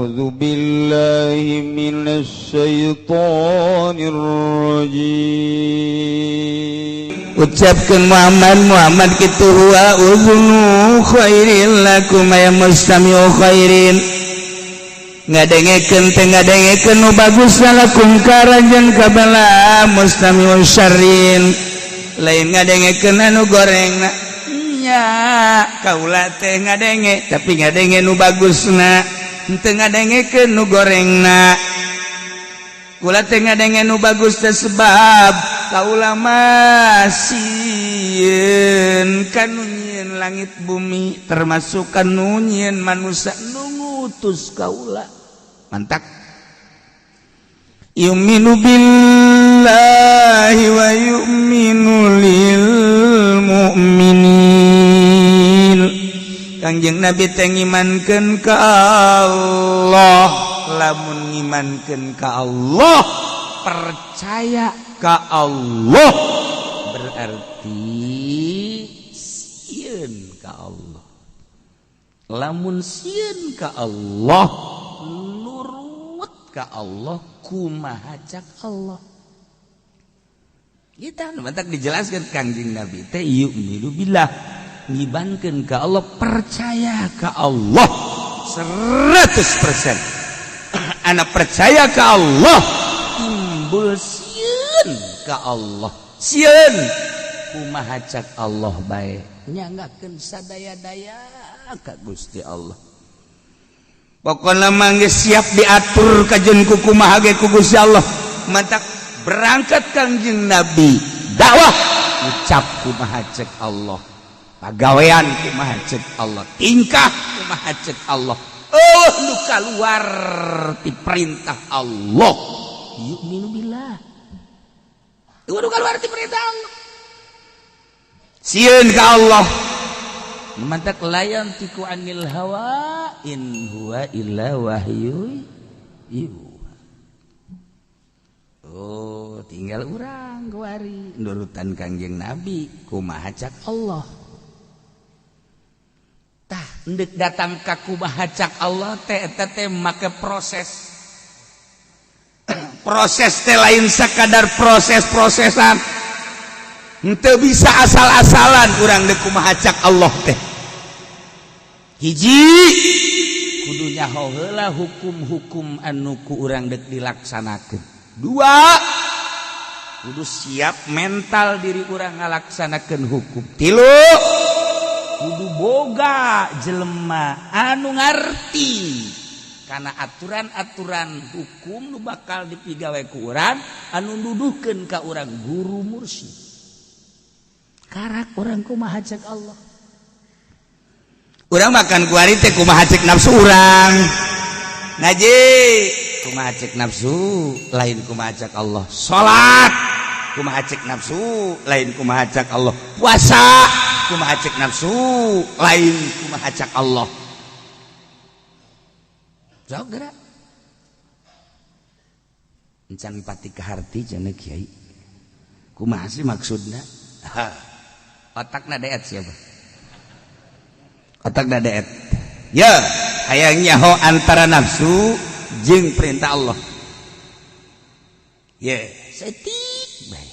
A'udzu billahi minasy syaithanir rajim. Ucapkeun Muhammad, Muhammad kitu, huwa uzunu khairin lakum ya mustami'u khairin, ngadengekeun teh ngadengekeun nu bagus, lakum karanjeun kabala mustami'u syarrin, lain ngadengekeun anu gorengna. Nya kaula teh ngadenge, tapi ngadenge nu bagusna, henteu ngadengekeun nu gorengna. Kula teh ngadenge nu bagus teh sebab kaula mah sieun kanu nyieun langit bumi, termasuk kanu nyieun manusia nu ngutus kaula. Mantak yu'minu billahi wa yu'minu lil mu'minin. Kangjeng Nabi teh ngimankeun ka Allah. Lamun ngimankeun ka Allah, percaya ka Allah, berarti sieun ka Allah. Lamun sieun ka Allah, nurut ka Allah, kumaha cak Allah. Kita mantak dijelaskan Kangjeng Nabi teh yu'minu billah, ngimankeun ka Allah, percaya ka Allah 100%. Anak percaya ke Allah, timbul sieun ka Allah. Sieun, kumaha cak Allah bae, nyanggakeun sadaya-daya ka Gusti Allah. Pokokna mah geus siap diatur kajen ku kumaha ge ku Gusti Allah. Mantak berangkat Kangjeng Nabi dakwah, ucap kumaha cek Allah, pagawean kumaha cek Allah, tingkah kumaha cek Allah. Oh, nu keluar ti perintah Allah, yu'minu billah. Nu keluar ti perintah Allah, sieun ka Allah. Mantak la yantiqu anil hawa in huwa illa wahyu yuha. Oh, tinggal urang kuari nurutan Kangjeng Nabi kumaha cak Allah. Tah, ndek datang ka kumaha cak Allah teh, eta teh make proses. Proses teh lain sekadar proses-prosesan. Henteu bisa asal-asalan urang dek kumaha cak Allah teh. Hiji, kudu nyaho heula hukum-hukum anu ku urang dek dilaksanakeun. Dua, kudu siap mental diri urang ngalaksanakeun hukum. Tilu, kudu boga jelema anu ngarti karena aturan-aturan hukum nu bakal dipigawe ku urang, anu nuduhkeun ka urang, guru mursyid. Karak urang kumaha cek Allah. Urang makan kuari teh kumaha cek nafsu urang. Ngaji kumaha cek nafsu, lain kumaha cek Allah. Salat kumaha cek nafsu, lain kumaha cek Allah. Puasa kumaha cek nafsu, lain kumaha cek Allah. Sok gerak. Encan pati kaharti cenah kiai. Kumaha sih maksudna? Otakna deet siapa? Otakna deet. Ya, hayang nyaho antara nafsu jeung perintah Allah. Ya, setik bae.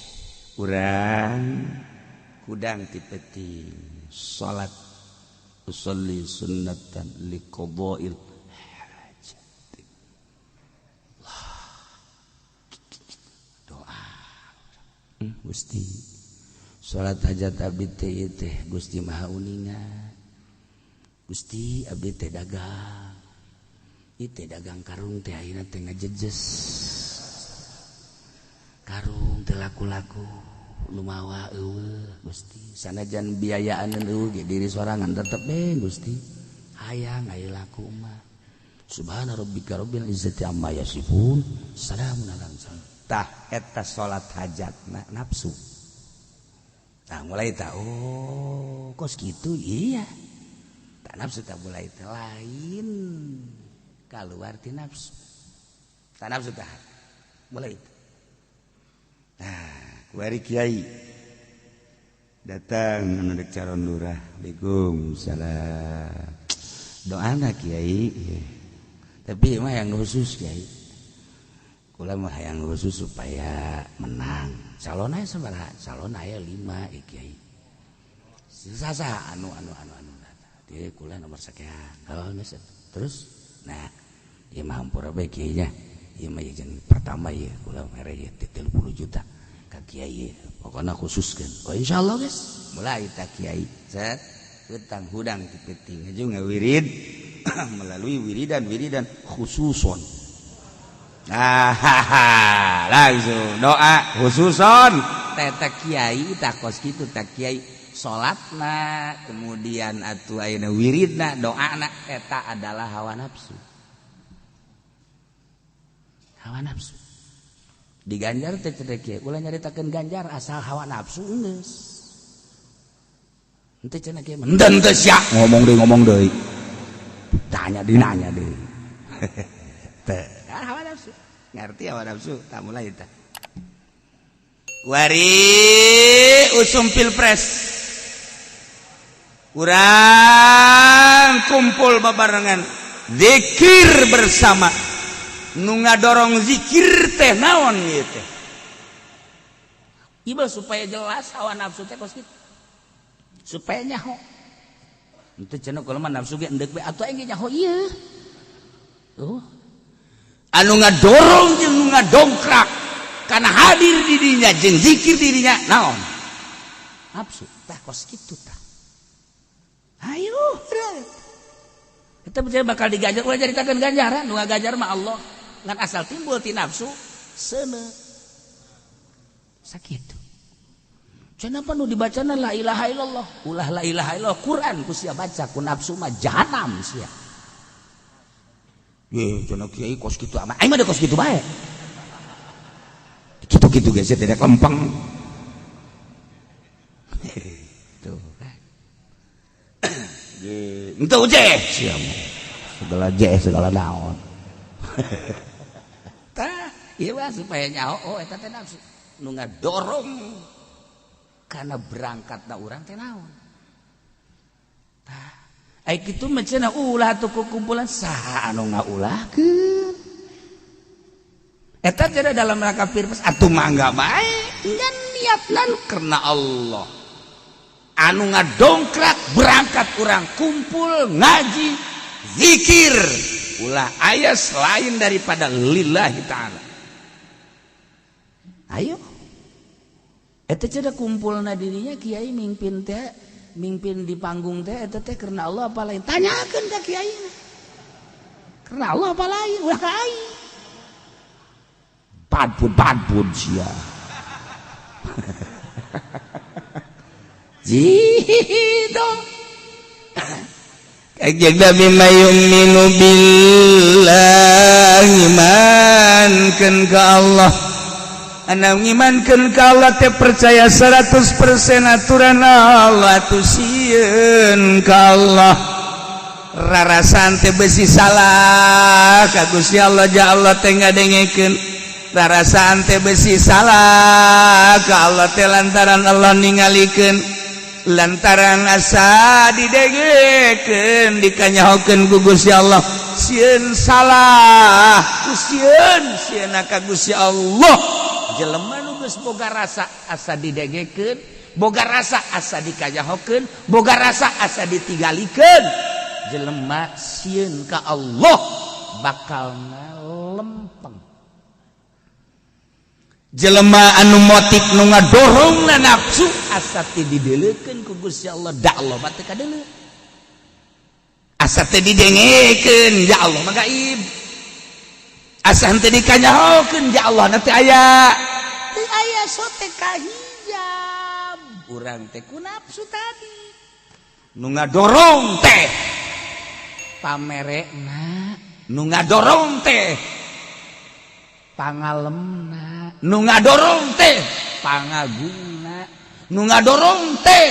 Urang kudang ti peuting salat, usolli sunnatan liqada'il hajat. Doa. Gusti, salat hajat abdi teh ieu teh Gusti Maha Uninga. Gusti, abdi teh dagang. Ieu teh dagang karung teh ayeuna teh ngajejes. Karung teh laku-laku, nu mawa euweuh Gusti. Sanajan biayaan euweuh ge diri sorangan tetep be Gusti. Hayang aya laku mah. Subhana rabbika rabbil izzati amma yasifun. Salamun alal mursalin. Tah eta salat hajat nafsu. Nah, mulai tak, oh kos gitu, iya tak nafsu, tak mulai teh lain keluar ti nafsu, tak nafsu, tak mulai itu. Nah, kuari kiai datang anu dek calon lurah. Waalaikumsalam. Doana, Kiai. Tapi mah yang khusus, Kiai, kula mah yang khusus supaya menang. Calon aya sabaraha? Calon aya 5, Kiai. Sisa anu anu anu anu dia kula nomor sekian. Oh, geus. Terus nah, ieu mah hampura bae, Kiai nya. Ieu mah jeung pertama ieu kula mere ieu 30 juta ka Kiai. Pokokna khususkeun. Oh, insyaallah geus. Mulai tak Kiai. Set hutang hudang ti penting aja ngawirid melalui wiridan-wiridan khususon. Ah, langsung doa khususon. Teta kiai tak kos kitu tak kiai salatna, kemudian atuh ayeuna wiridna, doana, eta adalah hawa nafsu. Hawa nafsu. Diganjar teh teh kiai, ulah nyaritakeun ganjar asal hawa nafsu geus. Henteu cenah kiai, "Henteu teu sia, ngomong deui, ngomong deui." Tanya deui, nanya deui. Teh, hawa nafsu. Ngerti hawa nafsu? Tak mulai tah. Wari usum pilpres. Urang kumpul babarengan zikir bersama. Nu ngadorong zikir teh naon ieu teh? Ieu supaya jelas hawa nafsu teh kos kitu. Supaya nyaho. Henteu cenah kalau mah nafsu ge endek we atuh aing ge nyaho ieu. Tuh. Anu ngadorong jeung nu ngadongkrak karena hadir di dirinya jeung zikir dirinya naon? Nafsu. Tah kos kitu tah. Ayo, kita percaya bakal diganjar, ulah caritakeun ganjaran, nu ngaganjar mah Allah. Ngan asal timbul ti nafsu, seuneu. Sakitu. Cenah nu dibacana la ilaha illallah, ulah la ilaha illallah, Quran ku sia baca ku nafsu mah jahanam sia. Ye, cenah kiai kos kitu amat. Aing mah da kos kitu bae. Kitu-kitu geus tidak lempeng. Tuh kan. Ye, henteu je sia mah. Segala je segala naon. Tah, ieu mah supaya nyaho, oh eta teh nafsu. Nu ngadorong karena berangkatna urang teh naon. Tah, ai kitu mah cenah ulah atuh kumpulan saha anu ngaulahkeun. Eta cenah dalam rangka pilpres atuh mangga bae. Ngan niatna karena Allah. Anu ngadongkrak berangkat urang kumpul ngaji zikir ulah aya selain daripada lillahi ta'ala. Ayo eta cenah kumpulna dirinya kiai mimpin teh, mimpin di panggung teh, eta teh karena Allah apa lain? Tanyakeun ka kiai, karena Allah apa lain? Ulah ka aing badbud badbud sia. Jido Kayak bima yu'minu billahi, imankeun ka Allah. Anu ngimankeun ka Allah teh percaya 100% aturan Allah atuh sieun ka Allah. Rarasan teh besi salah ka Gusti Allah, ja Allah teh ngadengekeun. Rarasaan teh besi salah ka Allah teh lantaran Allah ningalikeun, lantaran asa didengekeun, dikanyahokeun ku Gusti Allah. Sieun salah ku sieun, sieun ka Gusti Allah. Jelema nu geus boga rasa asa didengekeun, boga rasa asa dikanyahokeun, boga rasa asa ditinggalikeun, jelema sieun ka Allah bakal ngalempeng. Jelema anu motif nu ngadorong na nafsu asa teu dideulekeun ku Gusti Allah, da Allah mah teu kadeuleu. Asa teu didengekeun, ya Allah mah gaib. Asa henteu dikanyahokeun, ya Allah na teu aya. Teu aya sote kahijab urang teh ku nafsu tadi. Nu ngadorong teh pamerekna, nu ngadorong teh pangalemna, nu ngadorong teh pangagungna, nu ngadorong teh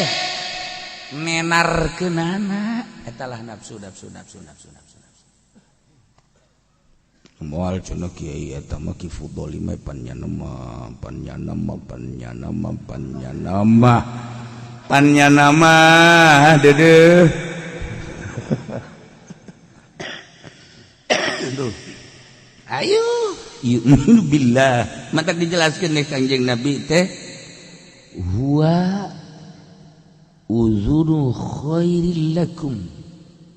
nenarkeunana, eta lah nafsu, nafsu, nafsu, nafsu, nafsu, nafsu. Moal cenah kiai eta mah ki fudoli mah panyanama panyanama panyanama panyanama panyanama dedeh. Tuh, ayo, yu'minu billah. Maka dijelaskan nih Kanjeng Nabi teh, huwa uzunu khairil lakum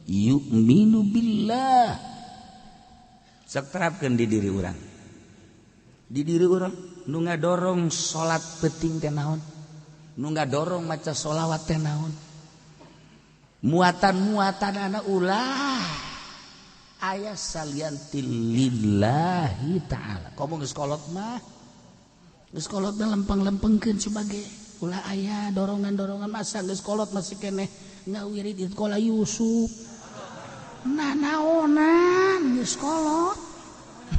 yu'minu billah. Sok terapkan di diri urang, di diri urang. Nu ngadorong salat penting teh naon? Nu ngadorong maca sholawat teh naon? Muatan-muatan anak ulah aya salian ti lillahi ta'ala. Komo geus kolot mah, geus kolot mah lempeng-lempengkeun sebagai ulah aya dorongan-dorongan. Masa geus kolot masih keneh ngawirid sekolah Yusuf? Nah, naonan geus kolot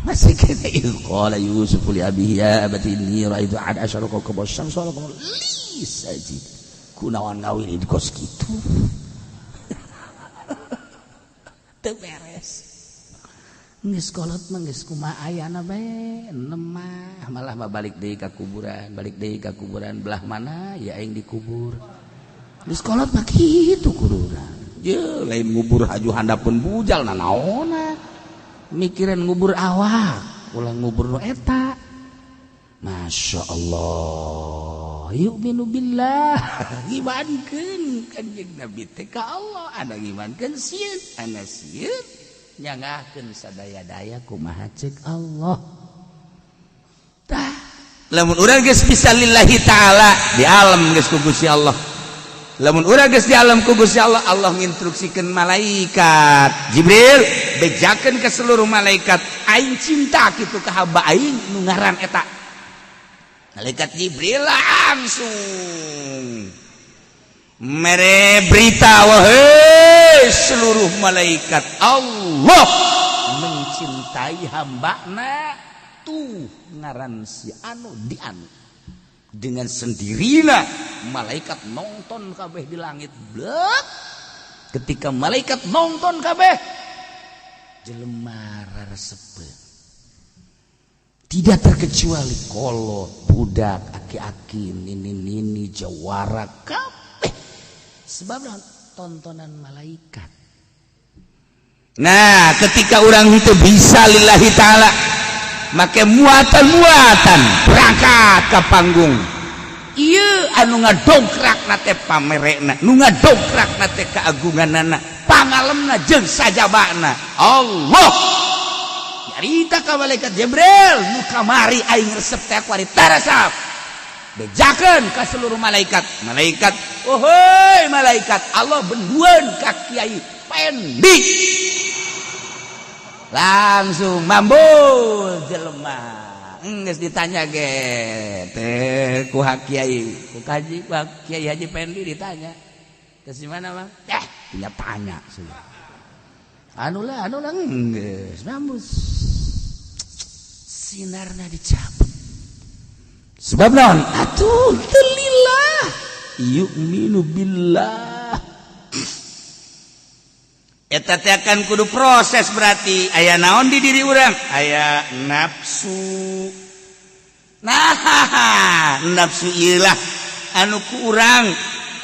masih keneh qala Yusuf li abihi ya abati inni ra'aitu ahada asyara kawkaban wasyamsa wal qamara li sajid. Kunaon ngawirid kos kitu? Teu beres. Geus kolot mah geus kumaha ayana bae lemah, malah mah balik deui ka kuburan, balik deui ka kuburan. Belah mana ya aing dikubur? Geus kolot mah kitu kuduna. Je lain ngubur haju handapeun bujal, nanaona mikiran ngubur awak, ulah ngubur nu eta. Masya Allah, yu'minu billah, ngimankeun Kanjeng Nabi teh ka Allah. Ana ngimankeun sieun, ana sieun nyangakeun sadaya-daya kumaha ceuk Allah. Tah, lamun urang geus bisa lillahi ta'ala, di alam geus ku Gusti Allah. Lamun urang geus di alam ku Gusti Allah, Allah nginstruksikeun malaikat Jibril, bejakeun ke seluruh malaikat, aing cinta kitu ka hamba aing nu ngaran eta. Malaikat Jibril langsung mere berita, wahai seluruh malaikat, Allah mencintai hambana tuh ngaran si anu di anu. Dengan sendirinya malaikat nonton kabeh di langit, blek. Ketika malaikat nonton kabeh, jelema resepeun, tidak terkecuali kolot, budak, aki-aki, nini-nini, jawara kabeh, sebab tontonan malaikat. Nah, ketika orang itu bisa lillahi ta'ala, make muatan-muatan berangkat ke panggung. Iya, anu ngadongkrak nate pamerekna, nu ngadongkrak nate keagunganana, pangalemna jeung sajabana Allah. Nyarita ka malaikat Jibril, nu kamari aing resep teh kuari taresep. Bejakeun ka seluruh malaikat. Malaikat, oh malaikat Allah benduan ka Kiai Pendi. Langsung mambul jelema. Geus ditanya ge teh ku kiai, ku kaji, ku Kiai Haji Pendi ditanya. Terus di mana, Bang? Eh, punya tanya sudah. Anu lah, anu lah, geus mambus. Sinarna dicabut. Sebab naon? Atuh teu lillah. Yu'minu billah. Eta teh akan kudu proses, berarti aya naon di diri urang? Aya nafsu. Nah, nafsu ieu anu ku urang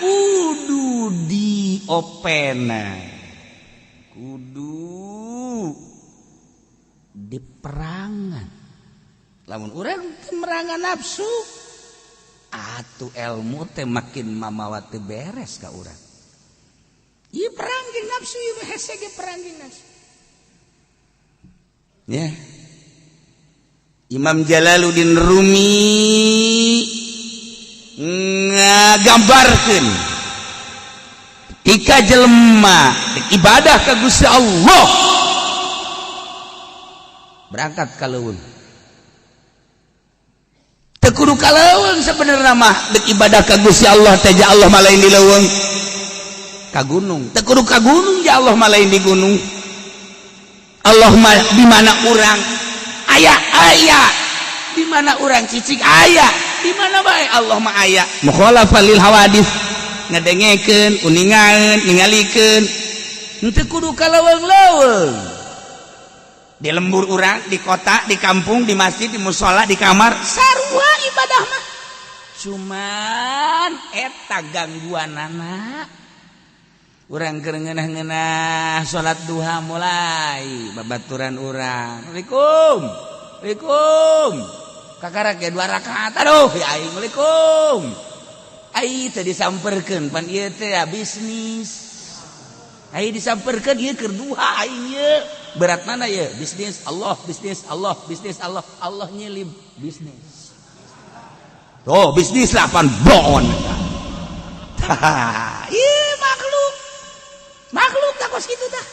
kudu diopena, kudu diperangan. Lamun urang teu merangan nafsu, atuh ilmu teh makin mamawa teu beres ka urang. Ieu perang jeung nafsu, ieu hese ge perang jeung nafsu. Ya. Imam Jalaluddin Rumi ngagambarkeun ketika jelema ibadah ka Gusti Allah berangkat ka leuweung. Teu kudu ka leuweung sebenarnya mah dek ibadah ka Gusti Allah teh, ja Allah mah lain di leuweung. Ka gunung teu kudu ka gunung, ja Allah mah lain di gunung. Allah mah di mana urang aya, aya di mana urang cicing aya, di mana bae Allah mah aya. Mukhalafah lil hawadis, ngadengekeun, uningaeun, ningalikeun, henteu kudu ka leuweung-leuweung. Di lembur urang, di kota, di kampung, di masjid, di musola, di kamar, sarua ibadah mah. Cuman eta gangguan anak. Urang keur ngeunah-ngeunah salat duha mulai babaturan urang. Assalamualaikum. Assalamualaikum. Kakarak ge 2 rakaat. Aduh, ya aing Assalamualaikum. Ai teh disamperkeun pan ieu teh bisnis. Ai disamperkeun ieu keur duha aing ieu. Berat mana ya? Bisnis Allah, bisnis Allah, bisnis Allah. Allah nyelib bisnis. Tuh, bisnis 8 bon. Ih, makhluk. Makhluk tak kos kitu tah.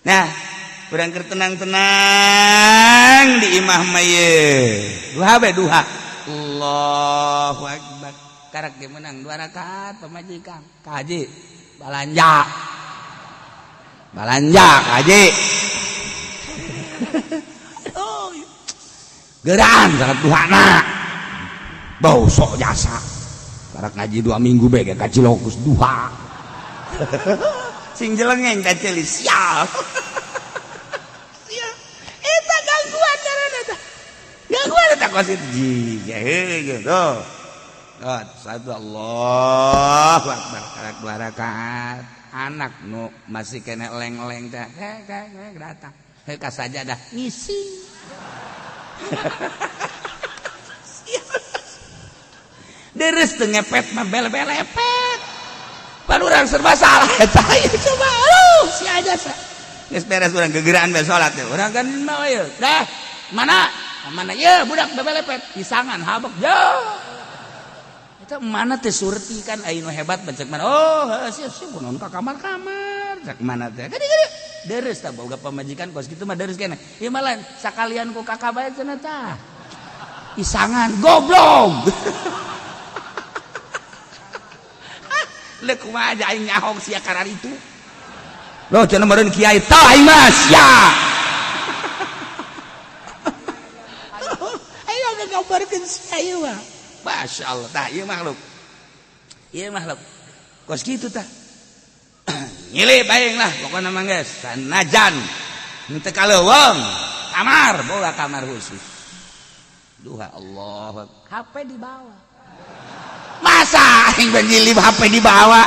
Nah, urang keur tenang-tenang di imah mah ye. Duha bae duha. Allahu akbar. Karak ge menang 2 rakaat pamajikan. Ka haji balanja. Balanja ka haji. Aduh. Geran salat duhana. Bau sok jasa. Karak ngaji 2 minggu bae ge kacilokus duha. Sing jelengeng kaceli sial. Sial. Eta gangguan karena eta. Gangguan eta kos itu. Ji, gitu. Oh, satu Allahu akbar karak 2 rakaat. Anak nu masih kena leng-leng teh, hek datang. Hek ka sajadah ngisi. Deres teu ngepet mah bel-belepet. Pan urang serba salah eta coba. Aduh, si aja sa. Geus beres urang gegeraan bae salat teh. Urang kan mah ieu. Dah, mana? Mana ye budak bebelepet pisangan habek. Ya. Eta mana teh surti kan aya nu hebat cek mana. Oh, heuh siap kunaon ka kamar-kamar cek mana teh. Gede gede. Deres tah boga pamajikan kos kitu mah deres keneh. Ieu mah lain sakalian ku kakak bae cenah tah. Pisangan goblok. Lek kumaha aja aing nyahong sia karar itu. Loh cenah meureun kiai tah aing mah sia. Ayo ngagambarkeun sia ieu mah. Masyaallah tah ieu makhluk. Ieu makhluk. Kos kitu tah. Nyilip aing lah pokona mah geus sanajan henteu kaleuweung kamar boga kamar khusus. Duha Allah HP dibawa. Masa aing nyilip HP dibawa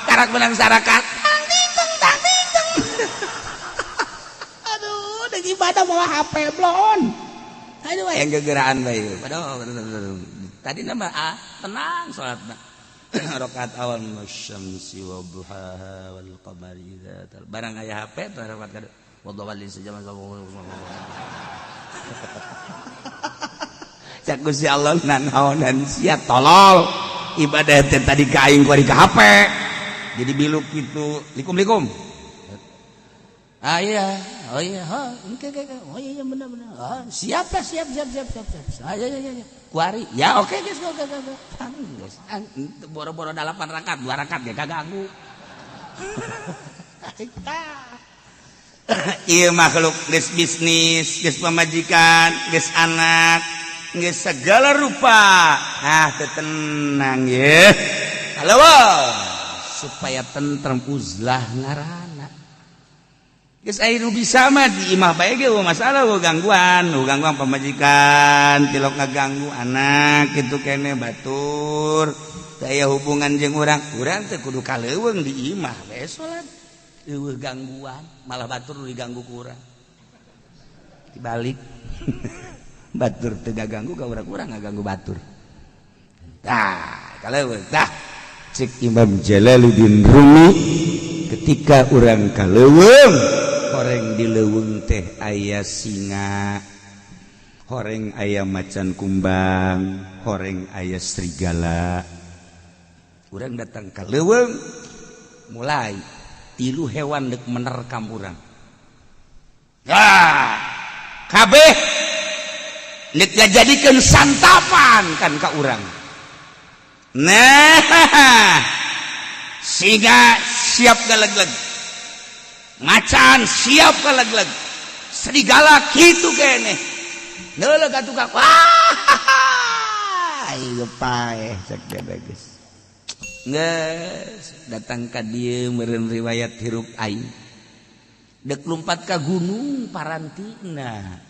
karak menang sarakat tang ting tang ting tang. Aduh, deuk ibadah bawa HP blon. Aduh yang gegeraan bae. Aduh, tadi nama tenang salatna. Rakaat awal wasyamsi wa duhaha wal qamari idza tal. Barang aya HP teh rakaat kadua. Wa dhawali sejama. Cak Gusti Allah nanaonan sia tolol. Ibadah teh tadi ka aing kuari ka HP. Jadi biluk kitu, likum-likum. Ah iya, oh iya, oh, oke oke, oh iya benar benar. Oh, siap lah, siap siap siap siap siap. Ah, iya iya iya. Kuari. Ya oke guys, oke oke. Geus. Boro-boro 8 rakaat, 2 rakaat ge kaganggu. Ieu makhluk geus bisnis, geus pamajikan, geus anak, geus segala rupa. Ah, teu tenang ye. Halo, supaya tentrem uzlah ngaranna. Geus aya nu bisa mah di imah bae ge masalah gangguan, gangguan pamajikan, tilok ngaganggu anak kitu kene batur. Teu aya hubungan jeung urang, urang teh kudu kaleuweung di imah bae salat. Eueuh gangguan, malah batur nu diganggu ku urang. Dibalik. Batur teu ganggu ka urang, urang ngaganggu batur. Tah, kaleuweung tah. Cek Imam Jalaluddin Rumi ketika urang kaleuweung horeng di leuweung teh aya singa, horeng aya macan kumbang, horeng aya serigala. Urang datang ka leuweung mulai tilu hewan dek menerkam urang. Ah, kabeh nek ngajadikeun santapan kan ka urang. Nah, singa siap galeg-leg, macan siap galeg-leg, serigala kitu keneh. Neuleuk atuh ka. Wah, ieu paeh cek bebe geus. Geus datang ka dieu meureun riwayat hirup aing. Dek lumpat ka gunung parantina.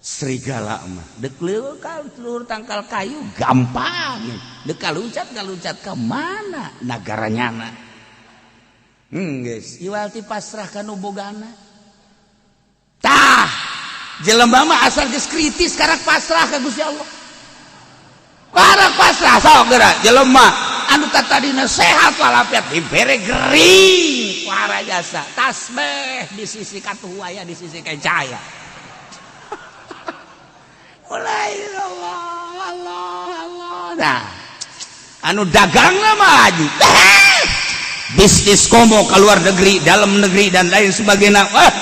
Serigala mah dek leuweung ka luhur tangkal kayu gampang. Dek kaluncat kaluncat ka mana nagaranyana. Geus iwal ti pasrah ka nu bogana. Tah, jelema mah asal geus kritis karak pasrah ka Gusti Allah. Karak pasrah sok geura jelema anu tadina sehat walafiat dibere gering ku jasa tasbih di sisi katuhu aya, di sisi caya. Mulai Allah Allah Allah. Nah, anu dagang mah maju, bisnis komo ke luar negeri, dalam negeri, dan lain sebagainya. Wah,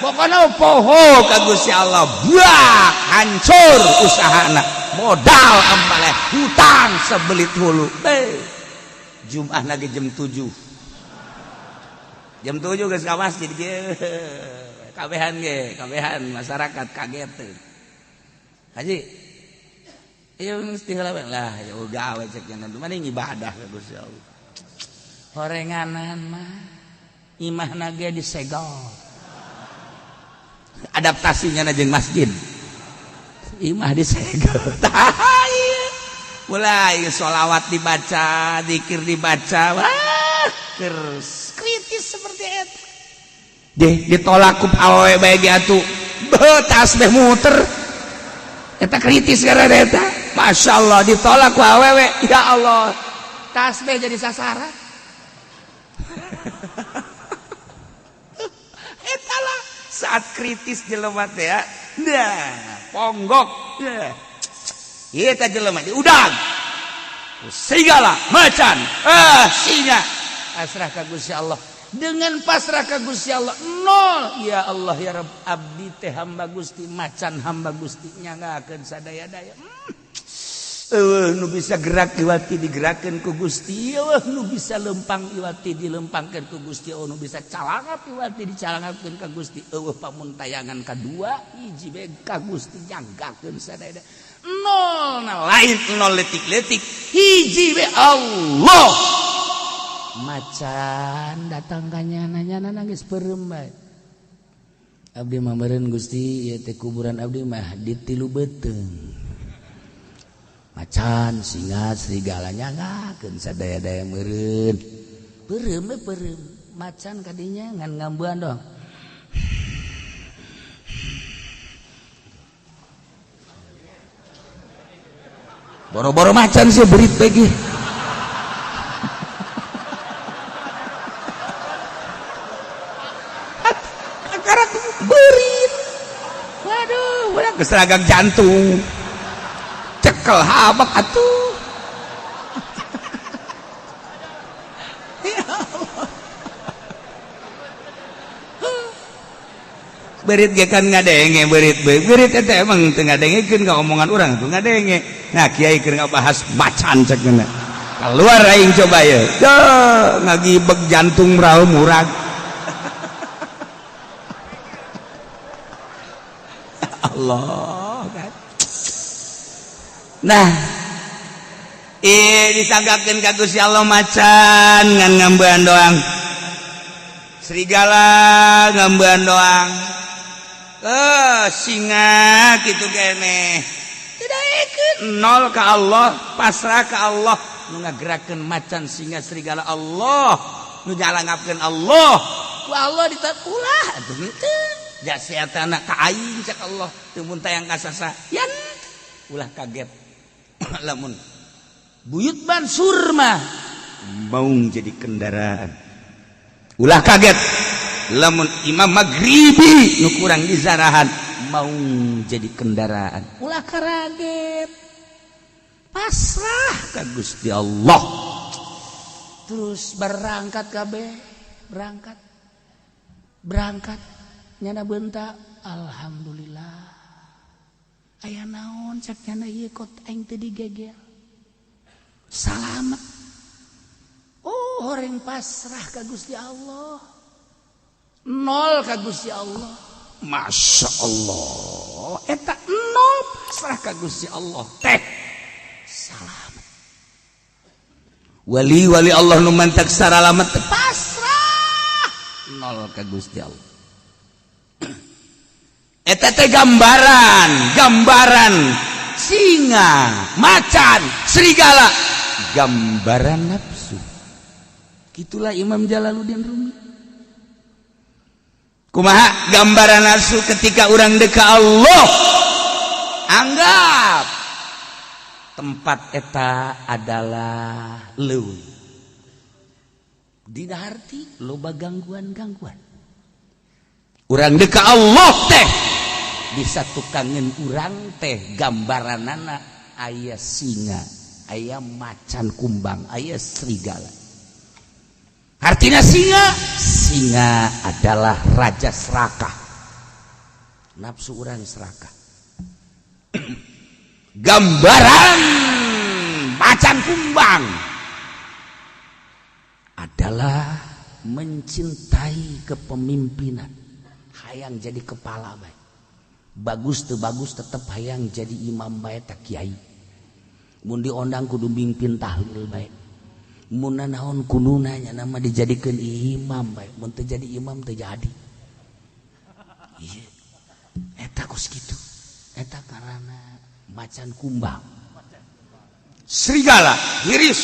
pokoknya poho ka Gusti Allah, buah hancur usahana, modal ambale, hutang sebelit hulu. Be, Jumat lagi jam 7, jam 7 geus ka masjid ge kabehan ge, kabehan masyarakat kaget tuh. Haji, iya mesti lah ya gawe cek jangan mana ibadah ka Gusti Allah. Horenganan mah imah ge disegel, adaptasinya jeung masjid, imah disegel. Mulai sholawat dibaca, dikir dibaca, wah, kritis seperti itu deh, ditolak ku awewe bae ge atuh tasbih muter. Eta kritis karena eta, Masya Allah, ditolak ku awewe, ya Allah, tasbih jadi sasaran. Eta lah saat kritis jelema teh ya. Nah, ponggok. Ieu teh jelema diudag. Serigala, macan, ah, singa. Pasrah ka Gusti Allah. Dengan pasrah ka Gusti Allah nol. Ya Allah ya Rabb, abdi teh hamba Gusti, macan hamba Gusti, nyanggakeun sadaya-daya. Eueuh nu bisa gerak iwati digerakkeun ku Gusti, eueuh nu bisa lempang iwati dilempangkeun ku Gusti, eueuh nu bisa calangap iwati dicalangapkeun ka Gusti, eueuh pamuntayangan kadua hiji bae ka Gusti, nyanggakeun sadaya. Nol, nah, lain nol letik-letik, hiji bae Allah. Macan datang ka nyana, nyana nangis peureum bae. Abdi mah meureun Gusti, ieu teh kuburan abdi mah di tilu beuteung. Macan, singa, serigala nyanggakeun sadaya-daya meureun. Peureum we peureum. Macan kadinya ngan ngambuan dong. Boro-boro macan sih berit lagi. Karak berit. Waduh, urang geus jantung. Cekel habak atuh. Ya Allah. Berit ge kan ngadenge berit, berit eta emang teu ngadengekeun ka omongan urang tuh ngadenge. Nah, kiai keur ngabahas macan cek geuna. Keluar aing coba ye. Duh, ngagibeg jantung raul murag. Allah kan. Nah, disanggakeun ka Gusti Allah macan ngan ngambean doang. Serigala ngambean doang. Singa kitu keneh. Tidak nol ka Allah, pasrah ka Allah. Nu ngagerakeun macan, singa, serigala Allah, nu nyalangapkeun Allah. Ku Allah ditap ulah atuh henteu. Jasiatana ka aing cek Allah, teu mun tayang ka sasa. Yan ulah kaget. Lamun buyut Mansur mah mau jadi kendaraan, ulah kaget lamun Imam Maghribi nu kurang dizarahan mau jadi kendaraan, ulah kaget, pasrah ka Gusti Allah. Terus berangkat kabeh, berangkat berangkat nyana bentak, alhamdulillah. Aya naon cek nyana ieu kot aing teu digegel, salamet. Oh, horeng pasrah ka Gusti Allah, nol ka Gusti Allah. Masya Allah, eta nol pasrah ka Gusti Allah teh salamet. Wali-wali Allah nu mantak saralamet pasrah nol ka Gusti Allah. Eta teh gambaran, gambaran singa, macan, serigala, gambaran nafsu. Gitulah Imam Jalaluddin Rumi. Kumaha gambaran nafsu ketika urang deka Allah? Anggap tempat eta adalah leuweung. Dina harti loba gangguan-gangguan. Urang deka Allah teh bisa tukangan urang teh gambaranana aya singa, aya macan kumbang, aya serigala. Artinya singa, singa adalah raja serakah. Nafsu urang serakah. Gambaran macan kumbang adalah mencintai kepemimpinan, hayang jadi kepala baik, bagus tuh bagus tetep hayang jadi imam baik, tak kiai mun diondang kudu mimpin tahlil baik, mun naon kudu nanya nama dijadikan imam baik, mun teu jadi imam teu jadi. Iya, eta kos kitu, eta karena macan kumbang. Serigala hiris,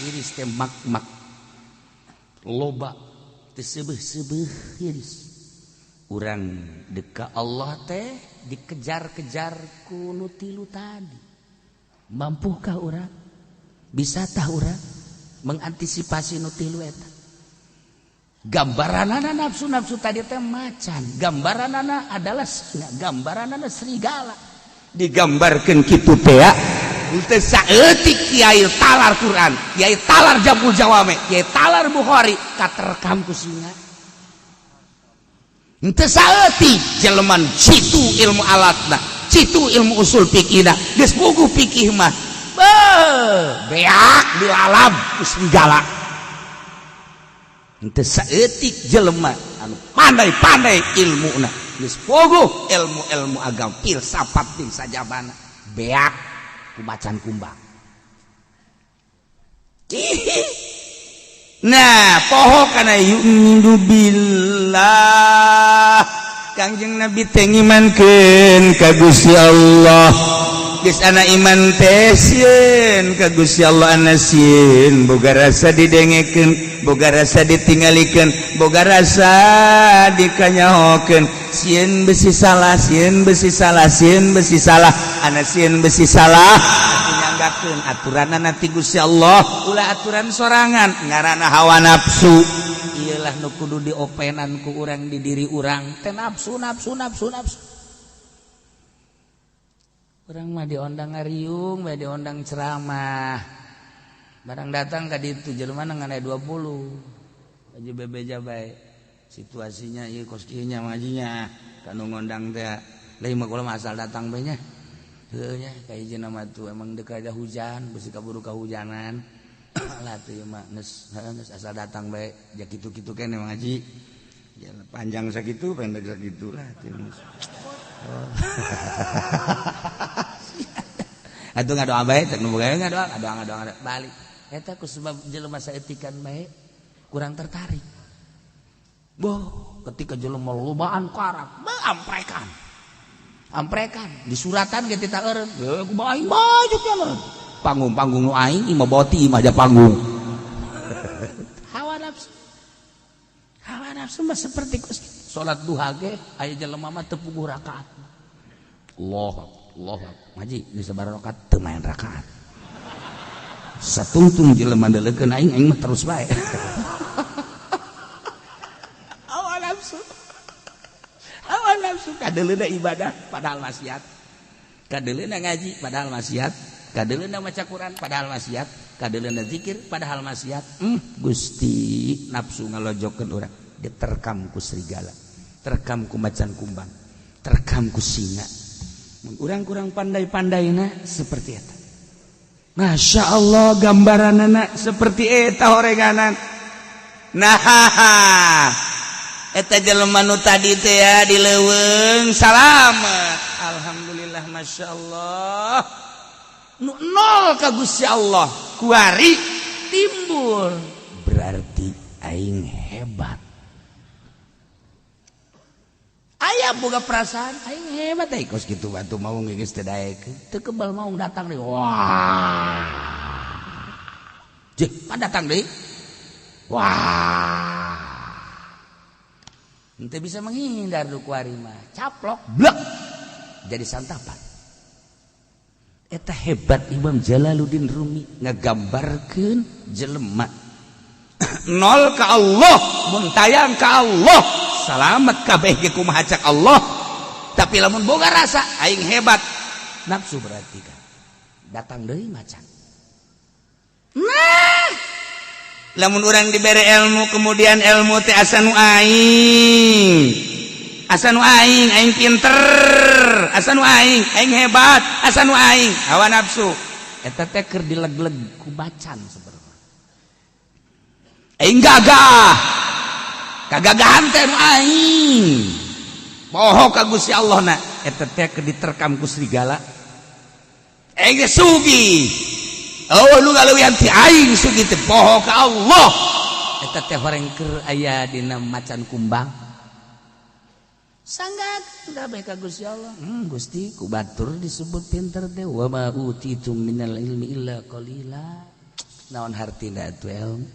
hiris teh mak mak loba teu seubeuh-seubeuh hiris. Urang deka Allah teh dikejar-kejar ku nu tilu tadi. Mampukah urang, bisa tah urang mengantisipasi nu tilu eta? Gambaranana nafsu-nafsu tadi teh macan, gambaranana adalah singa, gambaranana serigala. Digambarkan kitu teh ya. Teu saeutik kiai talar Quran, kiai talar Jam'ul Jawame, kiai talar Bukhari katerkam ku singa. Teu saeutik jelema jitu ilmu alatna, jitu ilmu usul fikihna, geus puguh fikih mah. Beuh, beak dilalap ku serigala. Teu saeutik jelema anu pandai-pandai ilmuna, geus puguh ilmu-ilmu agama, filsafat jeung sajabana, beak ku macan kumbang. Nah, poho kana yu'minu billah. Kangjeng Nabi teh ngimankeun ka Gusti Allah. Geus ana iman teh sieun ka Gusti Allah, ana sieun boga rasa didengekeun, boga rasa ditinggalikeun, boga rasa dikanyahokeun. Sieun besi salah, sieun besi salah, sieun besi salah, ana sieun besi salah. Nyanggakeun aturanana ti Gusti Allah, ulah aturan sorangan ngaranna hawa nafsu. Iyalah nu kudu diopenan ku urang di diri urang teh nafsu, nafsu, nafsu, nafsu. Urang mah diondang ngariung bae, diondang ceramah. Barang datang ka ditu jelema ngan aya 20. Aja bebeja bae. Situasinya ieu kos kieu nya ngajinya kanu ngondang teh. Lain mah kula mah asal datang bae nya. Heueuh nya kahiji mah tuh emang deuk ada hujan, bisi kaburu kahujanan. Lah tuh ieu mah geus geus asal datang bae, ja kitu-kitu keneh ngaji. Ya panjang sakitu, pendek sakitu lah tuh. Oh. Atuh ngadoa bae, cek nu boga ngadoa, ngadoa, ngadoa, ngadoa, balik. Eta ku sebab jelema saeutikan bae kurang tertarik. Boh, ketika jelema lobaan karak, beuh amprekan. Amprekan, di suratan ge tita eureun. Heuh, kumaha aing baju nya. Panggung-panggung nu aing imah boti imah aja panggung. Hawa nafsu. Hawa nafsu mah seperti kos salat duha ge aya jelema mah teu puguh rakaat. Allah Allah ngaji di sabaraha rakaat, teu main rakaat. Satungtung jelema deuleukeun aing, aing mah terus bae. Hawa nafsu. Hawa nafsu kadeuleuna ibadah padahal maksiat. Kadeuleuna ngaji padahal maksiat. Kadeuleuna maca Quran padahal maksiat. Kadeuleuna zikir padahal maksiat. Gusti, nafsu ngalojokeun urang, diterkam ku serigala, terkam ku macan kumbang, terkam ku singa. Mun urang kurang pandai-pandaina seperti eta. Masya Allah, gambaranana seperti eta horenganan. Nah, eta jelema nu tadi teh ya di leuweung salamet. Alhamdulillah, Masya Allah. Nu nol ka Gusti Allah kuari timbul, berarti aing hebat. Aya boga perasaan aing hebat teh kos kitu batu mau geus teu daekeun, teu kebal mau datang deui. Wah, jeung pan datang deui. Wah, ente bisa menghindar du kuari mah, caplok blek jadi santapan. Eta hebat Imam Jalaluddin Rumi ngagambarkeun jelema nol ka Allah, mun tayang ka Allah salamet kabeh ge kumaha cak Allah. Tapi lamun boga rasa aing hebat, nafsu berarti kan datang deui macan. Nah, lamun urang dibere ilmu, kemudian ilmu teh asa nu aing, asa nu aing, aing pinter, asa nu aing, aing hebat, asa nu aing, hawa nafsu eta teh keur dileg-leg ku macan sebenarnya. Aing gagah, kagagahan teh nu aing, poho ka Gusti Allah na, eta teh keur diterkam ku serigala. Aing teh sugih, oh lu ngaleuwihan ti aing, sugih teh poho ka Allah, eta teh horeng keur aya dina macan kumbang. Sangga kabeh ka Gusti Allah. Gusti, ku batur disebut pinter teh, wa ma utitum minal ilmi illa qalila. Naon hartina atuh ilmu?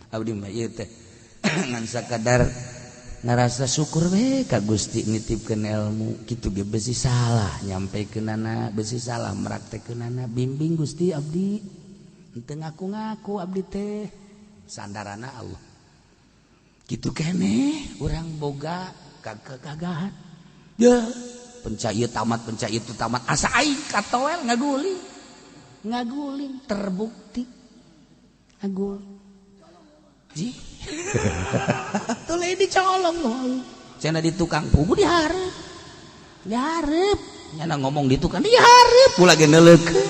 Abdi mah ieu teh ngan sakadar ngarasa syukur we ka Gusti nitipkeun ilmu kitu ge, besi salah nyampekeunana, besi salah meraktekeunana. Bimbing Gusti abdi, henteu ngaku-ngaku abdi teh, sandarana Allah. Kitu keneh urang boga kagagahan ya, pencak ieu tamat, pencak itu tamat, asa aing katoel ngaguling ngaguling, terbukti ngaguling ji tuh dicolong loh. Cenah di tukang pugu dihareup dihareup, nyana ngomong di tukang dihareup, ulah ge neuleukeun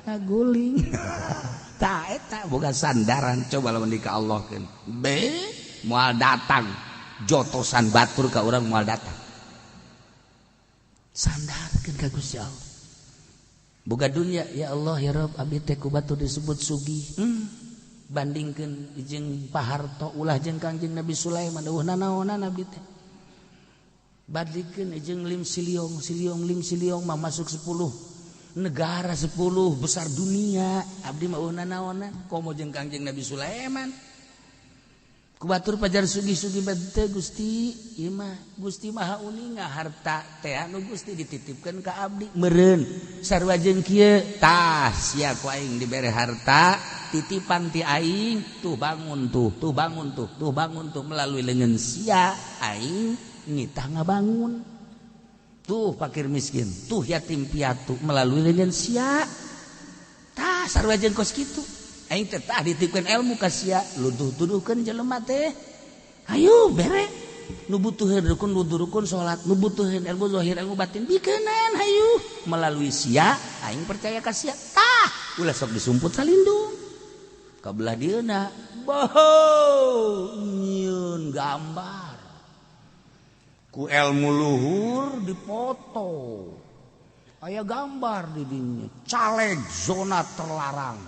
ngaguling. Tah, eta boga sandaran. Coba lamun di ka Allah keun be, moal datang jotosan batur ka urang, moal datang. Sandarkeun ka Gusti Allah. Boga dunia, ya Allah ya Rabb, abdi teh ku batur disebut sugih, bandingkeun jeung Pak Harto, ulah jeung Kangjeng Nabi Sulaiman, eueuh nanaonan abdi teh. Bandingkeun jeung Lim Siliong, Siliong Lim Siliong mah masuk 10 negara 10 besar dunia, abdi mah eueuh nanaonan, komo jeung Kangjeng Nabi Sulaiman. Ku batur pajar sugih-sugih teu, Gusti, ieu mah Gusti Maha Uninga, harta teh anu Gusti dititipkeun ka abdi meureun sarua jeung kieu. Tah, sia ku aing dibere harta titipan ti aing, tuh bangun tuh, tuh bangun tuh, tuh bangun tuh, melalui leungeun sia aing nitah ngabangun tuh fakir miskin, tuh yatim piatu, melalui leungeun sia. Tah, sarua jeung kos kitu aing teh. Tah, dititipkeun ilmu ka sia, luduh-tuduhkeun jelema teh, hayu bere nu butuheun rukun wudu, rukun salat, nu butuheun ilmu zahir, ilmu batin, bikeunan hayu, melalui sia aing percaya ka sia. Tah, ulah sok disumput salindung ka belah dieuna, boho nyieun gambar ku ilmu luhur dipoto, aya gambar di dinya caleg zona terlarang.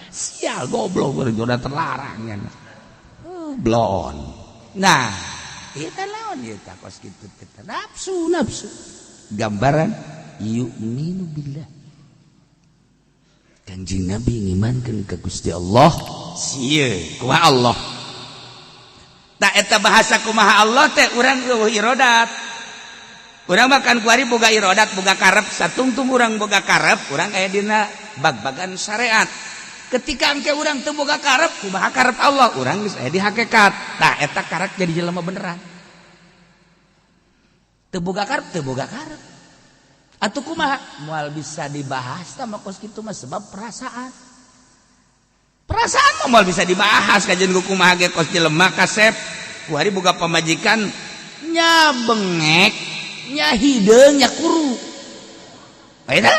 Sial, goblok, zona terlarang ya. Blon. Nah, kita lawan kita kos gitu, kita nafsu nafsu. Gambaran yu'minu billah. Kanjeng Nabi ngimankeun ka Gusti Allah, sieun kumaha Allah. Tak, eta bahasa kumaha Allah teh urang eueuh irodat. Urang makan kuari boga irodat, boga karep, satungtung urang boga karep, urang aya dina bag-bagan syariat. Ketika engke urang teu boga karep, kumaha karep Allah, urang geus aya di hakikat. Tah, eta karep jadi jelema beneran. Teu boga karep, teu boga karep. Atuh kumaha? Moal bisa dibahas tah mah kos kitu mah, sebab perasaan. Perasaan mah moal bisa dibahas kajian ku kumaha ge, kos jelema kasep. Kuari boga pamajikan nya bengek, nya hideung, nya kuru. Ayeuna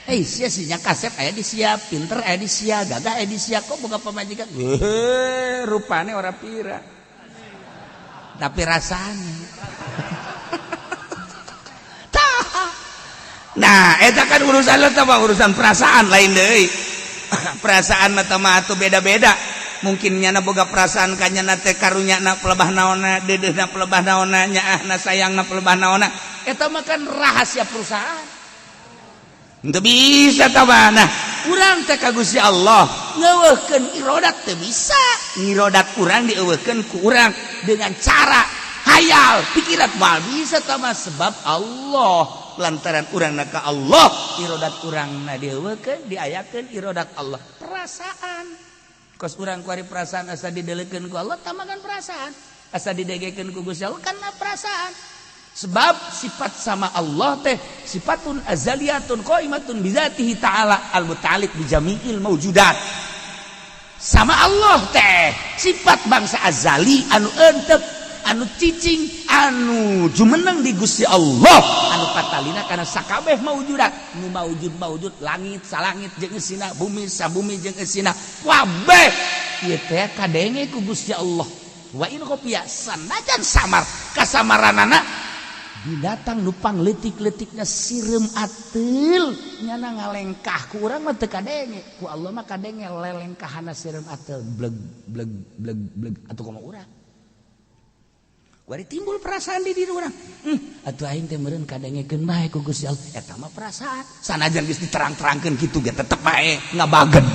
eh sia sih nya kasep aya di sia, pinter aya di sia, gagah aya di sia, kok boga pamajikan heuh rupane ora pira. Tapi rasanya. Tah. Nah, eta kan urusan lo mah urusan perasaan lain deui. Perasaan mah mah atuh beda-beda. Mungkin nyana boga perasaan ka nyana teh karunya na pelebah naonna, deudeuhna pelebah naonna, nyaahna sayangna pelebah naonna. Eta mah kan rahasia perusahaan. Teu bisa ta. Nah, urang teh ka Gusti Allah ngeuweuhkeun irodat teu bisa. Ngirodat urang dieuweuhkeun ku urang dengan cara hayal pikiran moal bisa ta mah, sebab Allah lantaran urang na ka Allah, irodat urang na dieuweuhkeun, diayakeun irodat Allah. Perasaan kos urang kuari perasaan asa didelekeun ku Allah tamakan perasaan, asa didegekeun ku Gusti Allah karena perasaan, sebab sifat sama Allah teh sifatun azaliyatun qaimatun bizatihi ta'ala al muta'alliq bi jami'il maujudat. Sama Allah teh sifat bangsa azali anu entep, anu cicing, anu jumeneng di Gusti Allah, anu patalina karena sakabeh maujudat, nu maujud maujud, langit salangit jeung eusina, bumi sabumi jeung eusina, kabeh ieu teh kadenge ku Gusti Allah. Wa in khafiya, sanajan samar kasamaranana. Binatang nupang letik-letiknya sireum atel nyana ngalengkah, ku urang mah teu kadenge, ku Allah mah kadenge lelengkahana sireum atel, bleg bleg bleg bleg. Atuh kumaha urang kuari timbul perasaan di diri urang, atuh aing teh meureun kadengekeun bae ku Gusti Allah. Eta mah perasaan, sanajan geus diterang-terangkeun kitu ge tetep bae ngabagen,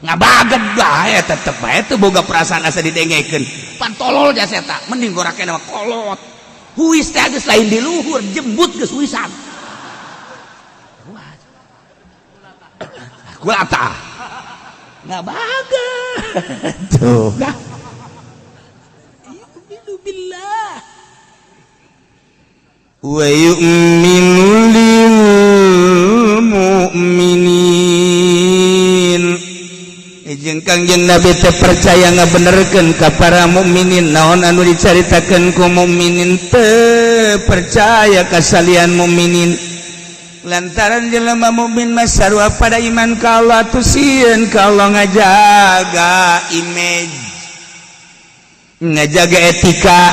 ngabagen bae, tetep bae teu boga perasaan asa didengekeun. Pan tolol jasa eta, mending gorakena mah kolot. Huis teh geus lain di luhur, jembut geus huisan. Wah. Kulata. Ngabagen. Tuh. Yu'minu billah. Wa yu'minu lil mu'minin. Jeung Kangjeng Nabi teh percaya ngabenerkeun ka para mukminin. Naon anu dicaritakeun ku mukminin teh percaya kasalian mukminin, lantaran jelema mukmin mah sarua pada iman ka Allah tuh sieun ka Allah, ngajaga image, ngajaga etika,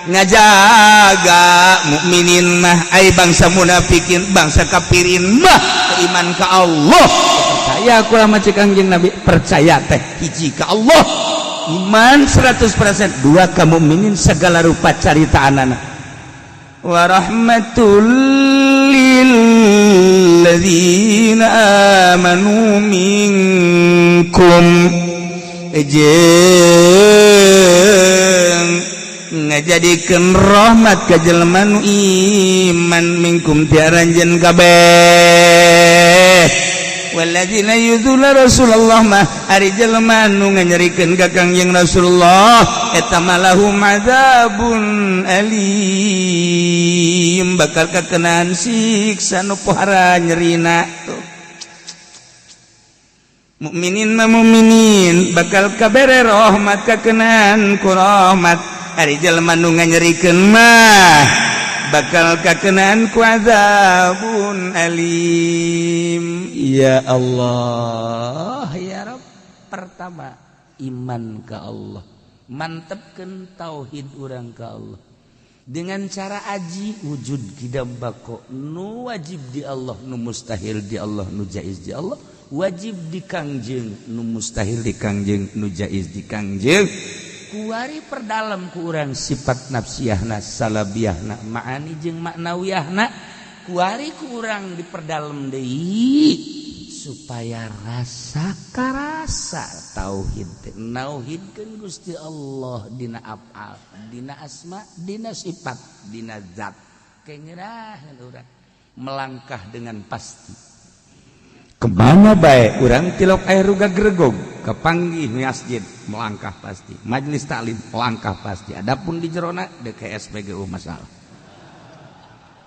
ngajaga mukminin mah. Ai bangsa munafikin, bangsa kafirin mah iman ka Allah percaya aku lama. Cek Kangjeng Nabi, percaya teh hiji ka Allah, iman 100%, dua ka mukminin segala rupa carita anak. Wa rahmatul lil ladzina amanu minkum, jeung ngajadikeun rahmat ka jelema nu iman, minkum ti aranjeun kabeh. Walladzina yudzuna Rasulullah mah ari jelema nu nganyerikeun ka Kangjeng Rasulullah, eta mah lahum adzabun alim, bakal kakenaan siksa nu pohara nyerina. Tuh, mukminin mah mukminin bakal kabere rahmat, kakenaan ku rahmat. Ari jelema nu nganyerikeun mah bakal kakenaan ku azabun alim. Ya Allah, ya Rabb. Pertama iman ke Allah, mantepkeun tauhid urang ke Allah dengan cara aji wujud kidam bako, nu wajib di Allah, nu mustahil di Allah, nu jaiz di Allah, wajib di Kangjeng, nu mustahil di Kangjeng, nu jaiz di Kangjeng. Kuari perdalam ku urang sifat nafsiyahna, salabiyahna, ma'ani jeung maknawiyahna. Kuari ku urang diperdalam deui supaya rasa karasa tauhid, nauhidkeun Gusti Allah dina afal, dina asma, dina sifat, dina zat. Kengerah urang melangkah dengan pasti Kemana baik urang tilok air ruga gregog kepanggih masjid, melangkah pasti, majelis taklim melangkah pasti. Adapun di jerona DKSPGU masalah,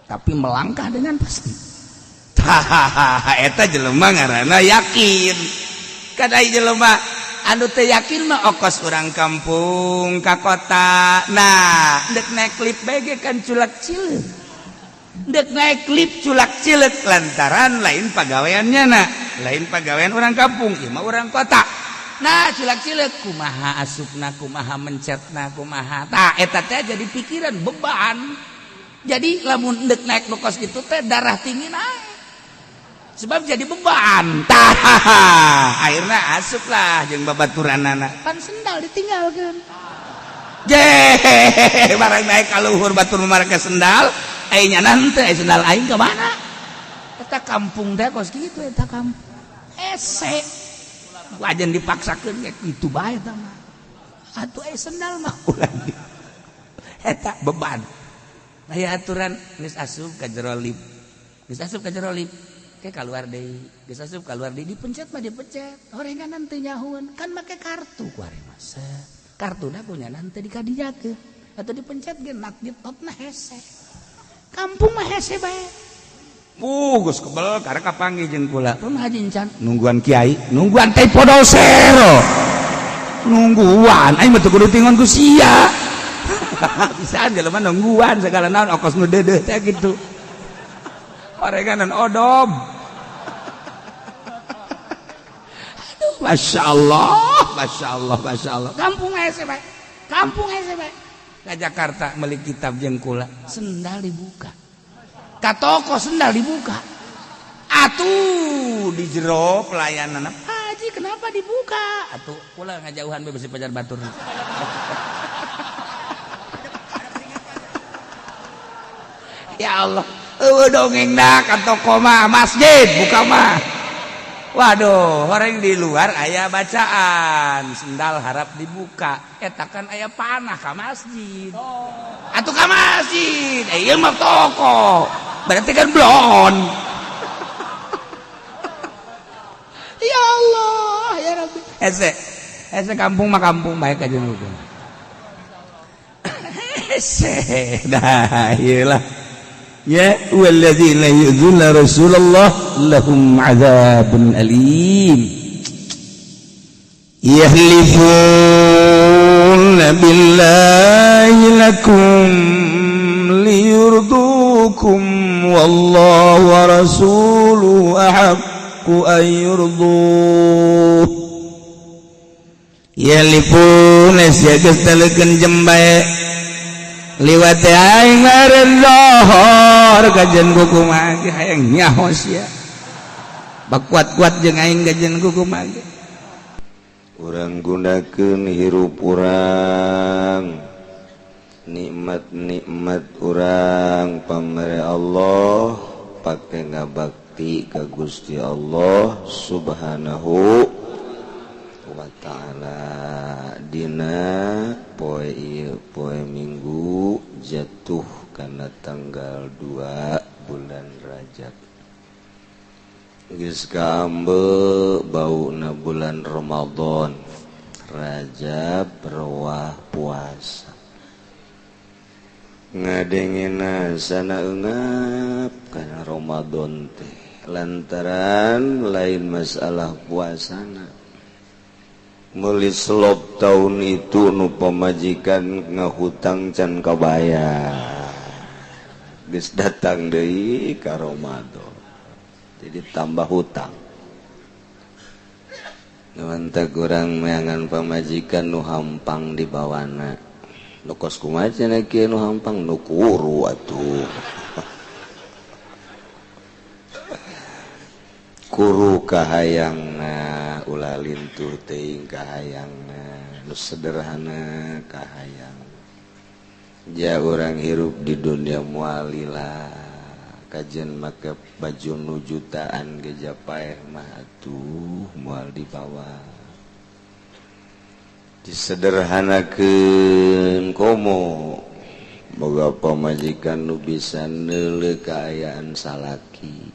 tapi melangkah dengan pasti. Hahaha, eta jelema ngaranna yakin. Kadai jelema anu teu yakin mah okos urang kampung ka kota. Nah, dek naik lift bae kan culak cileuk, dek naik lift culak cileuk, lantaran lain pagaweannya. Nah, lain pagawean orang kampung, ieu mah orang kota. Nah, culak cileuk, kumaha asupna, kumaha mencetna, kumaha. Tah, eta teh jadi pikiran beban. Jadi lamun dek naik nu kos kitu teh darah tinggi naik, sebab jadi beban. Tah, akhirnya asup lah jeung babaturanana, pan sendal ditinggalkeun. Je barang naik ka luhur, batur marake sendal, aing nya nanti sendal aing ke mana? Eta kampung teh kos kitu eta kampung. Hese. Wajan dipaksakeun ge kitu bae eta mah. Atuh aya sendal mah ulah. Eta beban. Aya aturan geus asup ka jero lip. Geus asup ka jero lip. Ke keluar deui. Geus asup keluar deui dipencet mah dipencet. Horenganan teu nyahueun kan make kartu ku ari mah. Kartuna punya nanti dikadiakeun atau dipencet ge nak ditotna hese. Kampung mah hese bae. Geus kebel karek kapanggih jeung kula. Pun haji encan nungguan kiai, nungguan teh podosero. Nungguan aing mah teu kudu tingon ku sia. Bisaan jelema nungguan segala naon okos nu deudeuh teh kitu. Horenganan odom. Aduh, Masya Allah, Masya Allah, Masya Allah. Kampung hese bae. Kampung hese bae. Ka Jakarta meuli kitab jeung kula, sendal dibuka. Ka toko sendal dibuka. Atuh di jero pelayanan, "Haji kenapa dibuka?" Atuh kula ngajauhan bae besi pajar batur. Ya Allah, eueuh dongengna ka toko mah masjid buka mah. Waduh, orang di luar aya bacaan, sendal harap dibuka. Eta kan aya panah ka masjid. Atuh ka masjid, ieu mah toko. Berarti kan blon. Ya Allah, ya Rabbi. Hese, hese kampung mah kampung baik aja hukum. Hese, dah iyalah. Ya walladzina yu'dzuna Rasulullah lahum 'adzabun alim. Yahlifuna billahi lakum liyurdukum wallahu wa rasuluhu ahaqqu an yurduh. Yahlifuna sia geus talekeun jembae liwat aing meureun lohor kajen kukumaha ge hayang nyaho sia. Bakuat-kuat jeung aing kajen kukumaha ge. Urang gunakeun hirup urang, nikmat-nikmat urang pamere Allah pake ngabakti ka Gusti Allah Subhanahu wa ta'ala. Dina poe ieu poe Minggu jatuh kana tanggal 2 bulan Rajab. Geus kaambe bauna bulan Ramadan, Rajab rewah puasa. Ngadengena sana eungap kana Ramadan teh lantaran lain masalah puasana. Meuli selop tahun itu nu pamajikan ngahutang can kabayar. Geus datang deui ka Ramadan. Jadi tambah hutang. Mantap kurang meangan pamajikan nu hampang dibawana. Nu kos kumaha cenah kieu nu hampang nu kuru atuh. Kuru kahayangna ulah lintuh teuing kahayangna nu sederhana kahayang. Ja urang hirup di dunia moal lila. Kajen make baju nu jutaan ge japaeh mah atuh moal dibawa. Disederhanakeun komo boga pamajikan nu bisa neuleuh kaayaan salaki.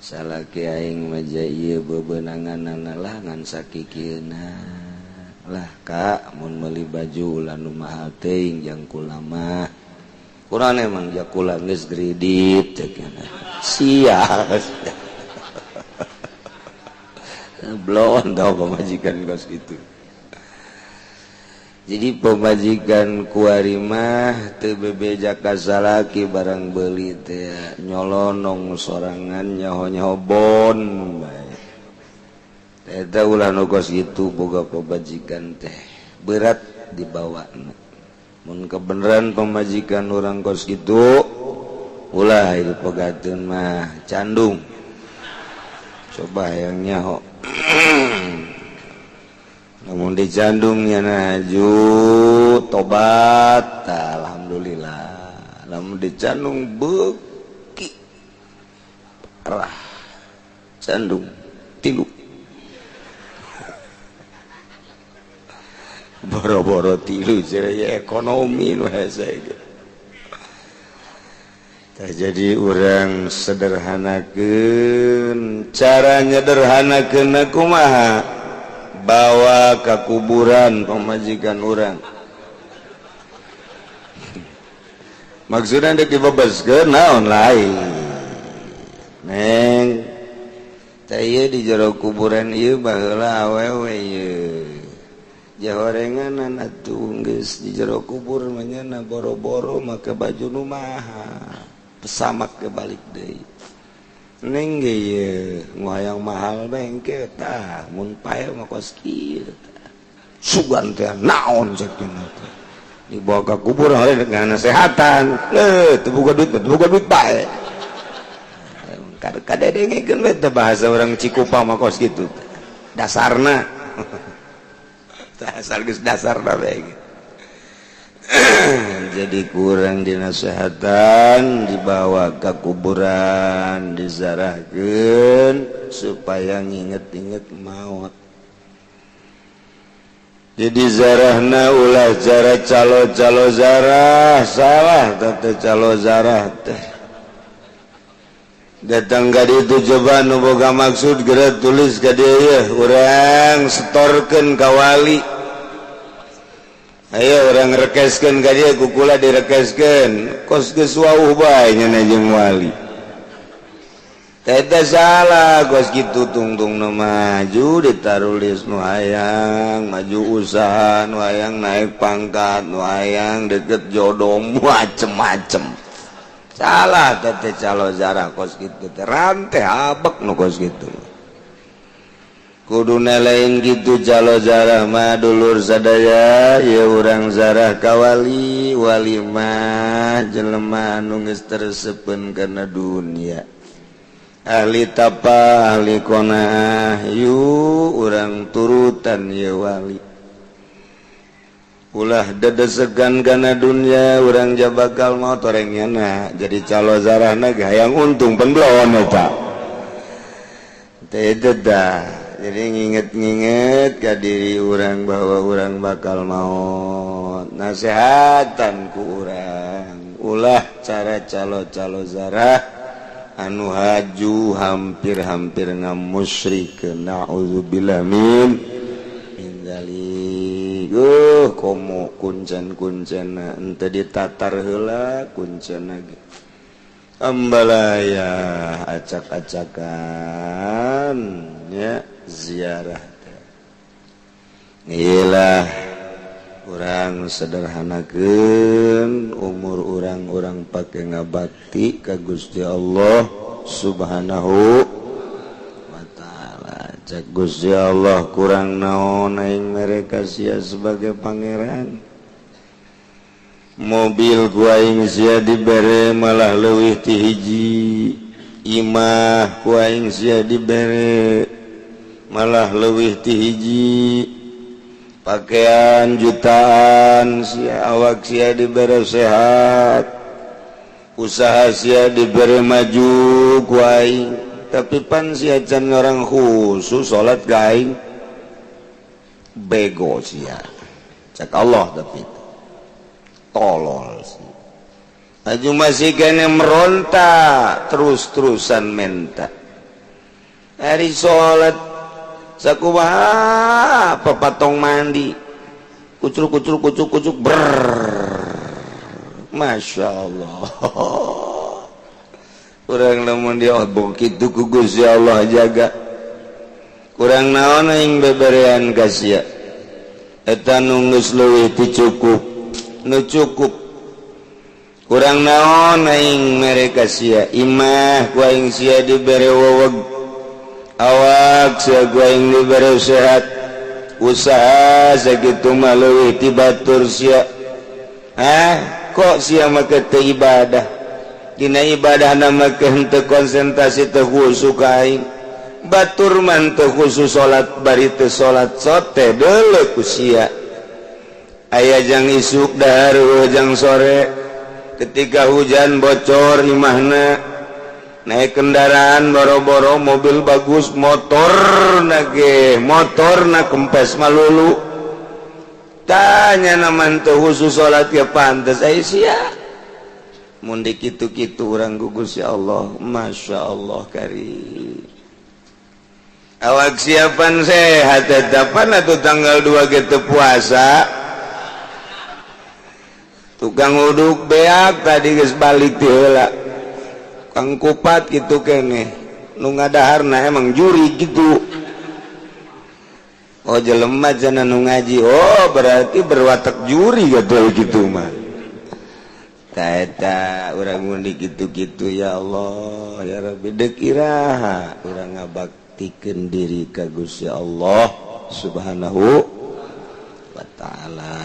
Salaki aing mah ieu bebenanganana lah ngan sakikieuna. Lah Kak mun meuli baju ulah nu mahal teuing jang kula mah. Kurang emang jakula geus kredit cek sia. Blon tau pamajikan kos kitu. Jadi pamajikan kuari mah teu bebeja ka salaki barang beuli teh nyolonong sorangan nyaho-nyaho bon bae. Eta ulah nu kos kitu boga pamajikan teh berat dibawana. Mun kebenaran pamajikan orang kos kitu ulah hidup pegateun mah candung. Coba hayang nyaho. Namun dicandungnya naju tobat, alhamdulillah. Namun dicandung beki Rah candung tilu boro-boro tilu jadi ekonomi nu hese. Jadi orang sederhanakeun, cara nyederhanakeun kumaha? Bawa ke kuburan pamajikan urang. Maksudna dek dibebaskeun naon lain. Neng teh ieu di jero kuburan ieu baheula awewe ieu. Jahorenganan atuh geus di jero kubur mah nya boro-boro make baju nu mahal. Pesamak ke balik deui. Neng ge ieu hayang mahal bengke tah mun pae mah kos kieu tah. Sugan teh naon cek dina teh. Dibawa ke kubur oleh dengan nasehatan. Teu boga duit, teu boga duit bae. Kadedengekeun we teh bahasa orang Cikupa mah kos kitu. Dasarna. Dasar geus dasarna bae. Jadi kurang dinasehatan dibawa ke kuburan dizarahkeun supaya nginget-inget maut. Jadi zarahna ulah cara calo-calo zarah, salah tete calo zarah teh. Datang ka ditu coba nu boga maksud geura tulis ka dieu yeuh urang setorkeun ka wali. Ayo orang rekeskeun ka dieu kukula direkeskeun kos geus wauh bae nya jeung wali. Eta salah kos kitu tungtungna maju ditarulis nu hayang maju usaha nu hayang naik pangkat nu hayang deket jodoh macem-macem. Salah teh calo zarah kos kitu teh rante abek nu kos kitu. Kudu lain gitu calo zarah mah dulur sadaya ya urang zarah kawali wali mah jelema anu geus tersepen kana dunia ahli tapa ahli qanaah yu urang turutan ye wali ulah dedesegan kana dunia urang jabakal mau torengnya jadi calo zarahna hayang untung penbelon eta teh dah. Jadi nginget-nginget ka diri urang bahwa urang bakal maut nasehatan ku urang ulah cara calo-calo zarah anu haju hampir-hampir ngamusyrikeun naudzubillah min dzalik. Komo kuncen-kuncen henteu ditatar heula kuncen ge ambalaya acak-acakan ya ziarah ilah urang sederhanakeun umur urang-urang pake ngabakti ka Gusti Allah Subhanahu wa ta'ala. Cek Gusti Allah kurang naon aing mereka sia sebagai pangeran. Mobil ku aing sia dibere malah leuwih ti hiji, imah ku aing sia dibere malah leuwih ti hiji, pakaian jutaan sia awak sia dibere sehat, usaha sia dibere maju ku aing, tapi pan sia can orang khusus salat ka aing bego sia cek Allah tapi tolol sih. Aju masih kene meronta terus-terusan menta. Hari salat sakumaha papatong mandi. Kucruk kucruk kucuk kucuk ber. Masya Allah. Urang lamun diobong kitu ku Gusti Allah jaga. Kurang naon aing beberean ka sia. Eta nu geus leuwih ti cukup. Nu cukup kurang naon aing mere ka sia imah ku aing sia dibere weweg awak sia ku aing dibere sehat usaha sakitu mah leuwih ti batur sia. Hah kok sia make teu ibadah dina ibadahna make henteu konsentrasi teu khusyuk ka aing batur mah teu khusyuk salat bari teu salat sote deuleu ku sia. Aya jang isuk dahar jang sore ketika hujan bocor imahna Naik kendaraan boro-boro mobil bagus, motor nage motor na kempes malulu. Tanya nama teu khusus salat ya pantes ai sia. Mun kitu-kitu urang gugus ya Allah, Masya Allah karim. Awak siapan sehat tetapan atau tanggal 2 gitu puasa. Tukang uduk beak tadi geus balik ti heula. Kang kupat gitu kene. Nu ngadaharna emang juri gitu. Oh, jelema cenah nu ngaji. Oh, berarti berwatak juri gitu gitu mah. Ta eta urang ngundi gitu-gitu, ya Allah ya Rabbi, deuk iraha urang ngabaktikeun diri ka Gusti Allah Subhanahu wa Ta'ala?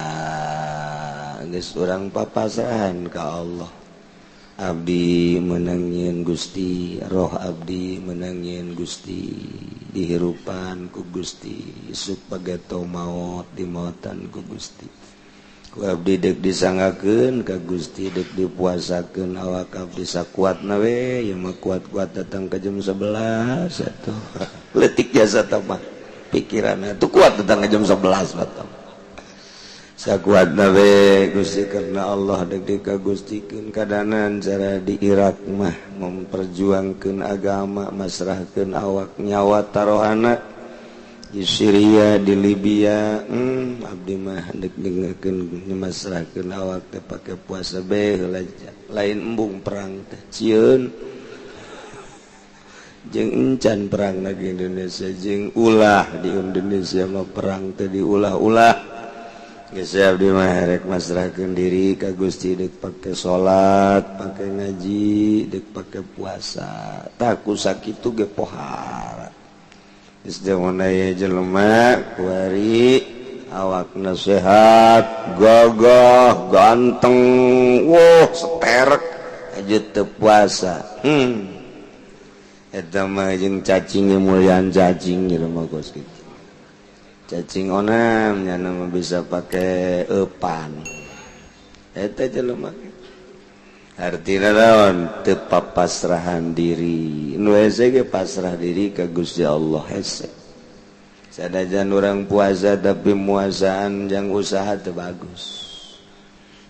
Geus urang papasahan ka Allah, abdi menangin Gusti, roh abdi menangin Gusti, dihirupan ku Gusti, isuk pageto maut dimautan ku Gusti. Ku abdi dek disanggakeun ka Gusti, dek dipuasakeun awak abdi sakuatna we. Ya mah kuat-kuat datang ke jam 11 atuh. Leutik jasa mah pikiranna tuh kuat datang ke jam 11 atuh. Sakuatna we Gusti, karena Allah dek dikagustikeun. Kadanan cara di Irak mah memperjuangkeun agama, masrahkeun awak, nyawa tarohana. Di Syria, di Libya, abdi mah dek dengekeun masrahkeun awak teh pake puasa be heula, lain embung perang teh sieun. Jeung encan perang lagi Indonesia, jeung ulah di Indonesia mah perang teh diulah-ulah. Geus abdi mah rek masrahkeun diri ka Gusti, dek pake salat, pake ngaji, dek pake puasa. Tah ku sakitu ge pohara. Geus mun aya jelema kuari awakna sehat, gagah, ganteng, wah seterek aja teu puasa. Eta mah jeung cacing mulian cacing gitu mah kos kitu. Cacing onam nya mah bisa pake eupan. Eta jelema artina naon? Teu papasrahan diri. Nu hese ge pasrah diri ka Gusti Allah hese. Sanajan urang puasa tapi muasaan jang usaha teu bagus.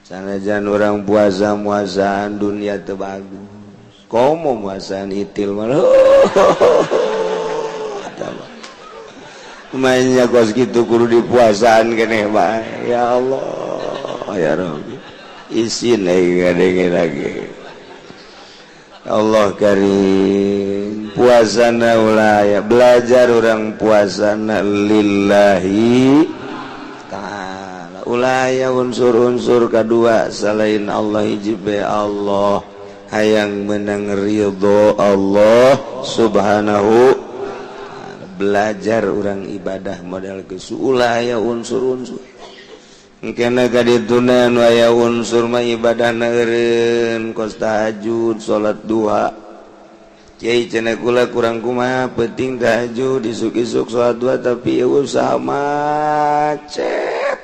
Sanajan urang puasa muasaan dunia teu bagus. Komo muasaan itil mah. Mainnya kos gitu kudu dipuasaan keneh bae. Ya Allah, ya Rabbi. Isin euy ngadenge lagi. Allah karim, puasana ulah ya belajar orang puasana lillahi ta'ala, ulah ya unsur-unsur kedua selain Allah. Hiji bae Allah, hayang menang ridho Allah Subhanahu. Belajar orang ibadah model geus ulah aya unsur-unsur. Kena kadituna nu aya unsur mah ibadahna eureun, kos tahajud, salat duha. Kiai cenah kula kurang kumaha, penting tahajud, isuk-isuk salat duha, tapi usaha macet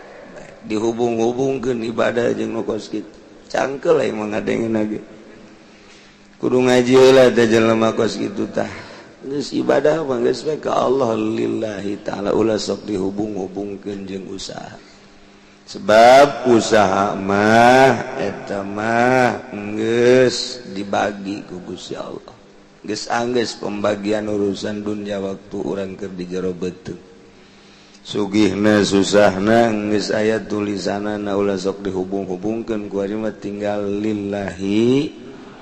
dihubung-hubungkeun ibadah jeung nu kos kitu. Cangkel emang ngadengin lagi. Kudu ngaji heula teh jelema kos kitu tah. Geus ibadah mah geus we ka Allah lillahi ta'ala, ulah sok dihubung-hubungkeun jeung usaha. Sebab usaha mah eta mah geus dibagi ku Gusti Allah. Geus anggeus pembagian urusan dunia waktu urang keur di jero beuteung. Sugihna susahna geus aya tulisanana, ulah sok dihubung-hubungkeun. Ku ari mah tinggal lillahi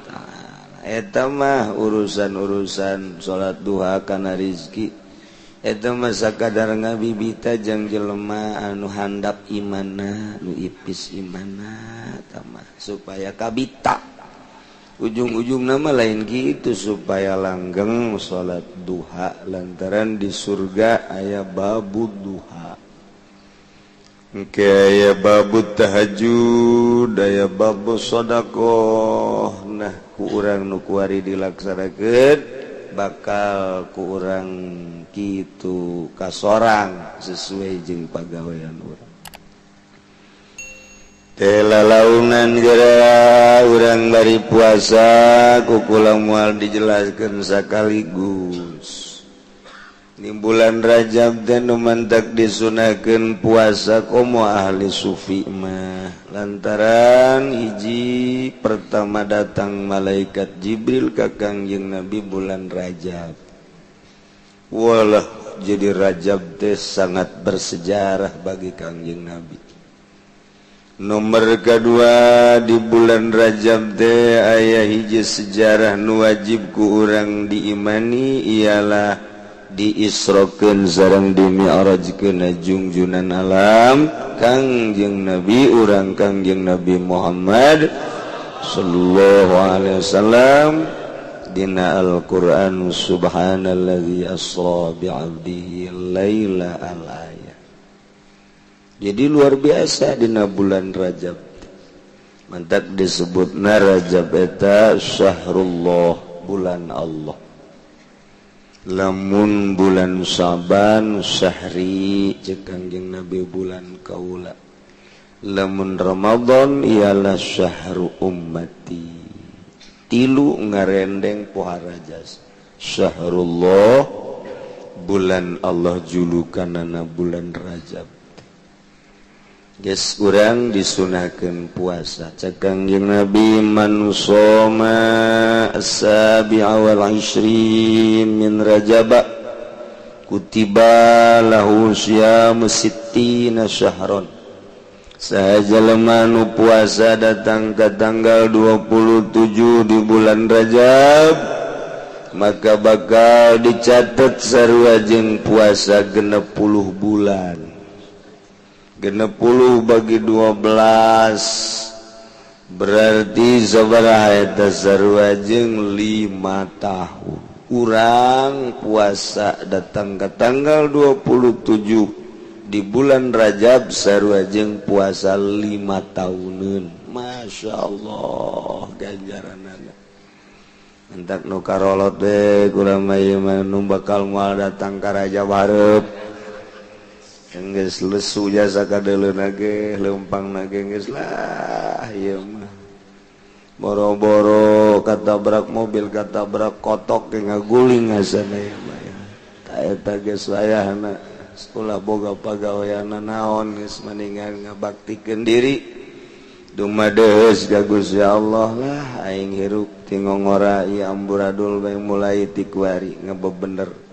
ta'ala. Eta mah urusan-urusan salat duha kana rizki eta mah sakadar ngabibita jang jelema anu handap imanna, nu ipis imanna eta mah supaya kabita. Ujung-ujung nama lain gitu, supaya langgeng salat duha lantaran di surga aya babu duha. Oke, aya babu tahajud, aya babu sodakoh. Nah, ku urang nu kuari dilaksanakeun bakal ku urang kitu kasorang sesuai jeung pagawean urang. Teh lalaunan geura urang bari puasa, ku kula moal dijelaskeun sekaligus. Di bulan Rajab teh nu mantak disunahkeun puasa, komo ahli sufi mah, lantaran hiji, pertama datang malaikat Jibril ka Kangjeng Nabi bulan Rajab. Walah, jadi Rajab teh sangat bersejarah bagi Kangjeng Nabi. Nomor kedua, di bulan Rajab teh aya hiji sejarah nu wajib ku urang diimani, ialah diisrokeun sareng dimi'rajkeun jungjunan alam, Kangjeng Nabi urang, Kangjeng Nabi Muhammad sallallahu alaihi wasallam. Dina Al-Qur'an, subhanalladzi asra bi'abdihi laila, al ayat. Jadi luar biasa dina bulan Rajab. Mantak disebut na Rajab eta syahrullah, bulan Allah. Lamun bulan Saban syahri, cek Kangjeng Nabi, bulan kaula. Lamun Ramadan ialah syahru ummati. Tilu ngarendeng pohara jas, syahrullah, bulan Allah, julukanana bulan Rajab. Geus, urang disunahkeun puasa. Cek Kangjeng Nabi, man shoma as-sabi'a wal ishrin min rajaba kutiba lahu siyamu sittina syahron. Saha jalema nu puasa datang ke tanggal 27 di bulan Rajab, maka bakal dicatat sarua jeung puasa 60 bulan. 60 bagi 12 berarti sabaraha eta? Sarua jeung 5 tahun. Urang puasa datang ke tanggal 27 di bulan Rajab sarua jeung puasa 5 tahunan. Masya Allah ganjaran. Entak nu karolot deh kurang nu bakal moal datang ka Rajab hareup. Geus lesu jasa kadeuleuna ge, leumpang ge geus lah ieu mah. Boro-boro katabrak mobil, katabrak kotok ge ngaguling asana ieu mah ya. Ta eta geus wayahna sekolah, boga pagawean naon, geus mendingan ngabaktikeun diri dumadeus ka Gusti Allah lah. Aing hirup ti ngongora ieu amburadul bae, mulai ti kuari ngebebener,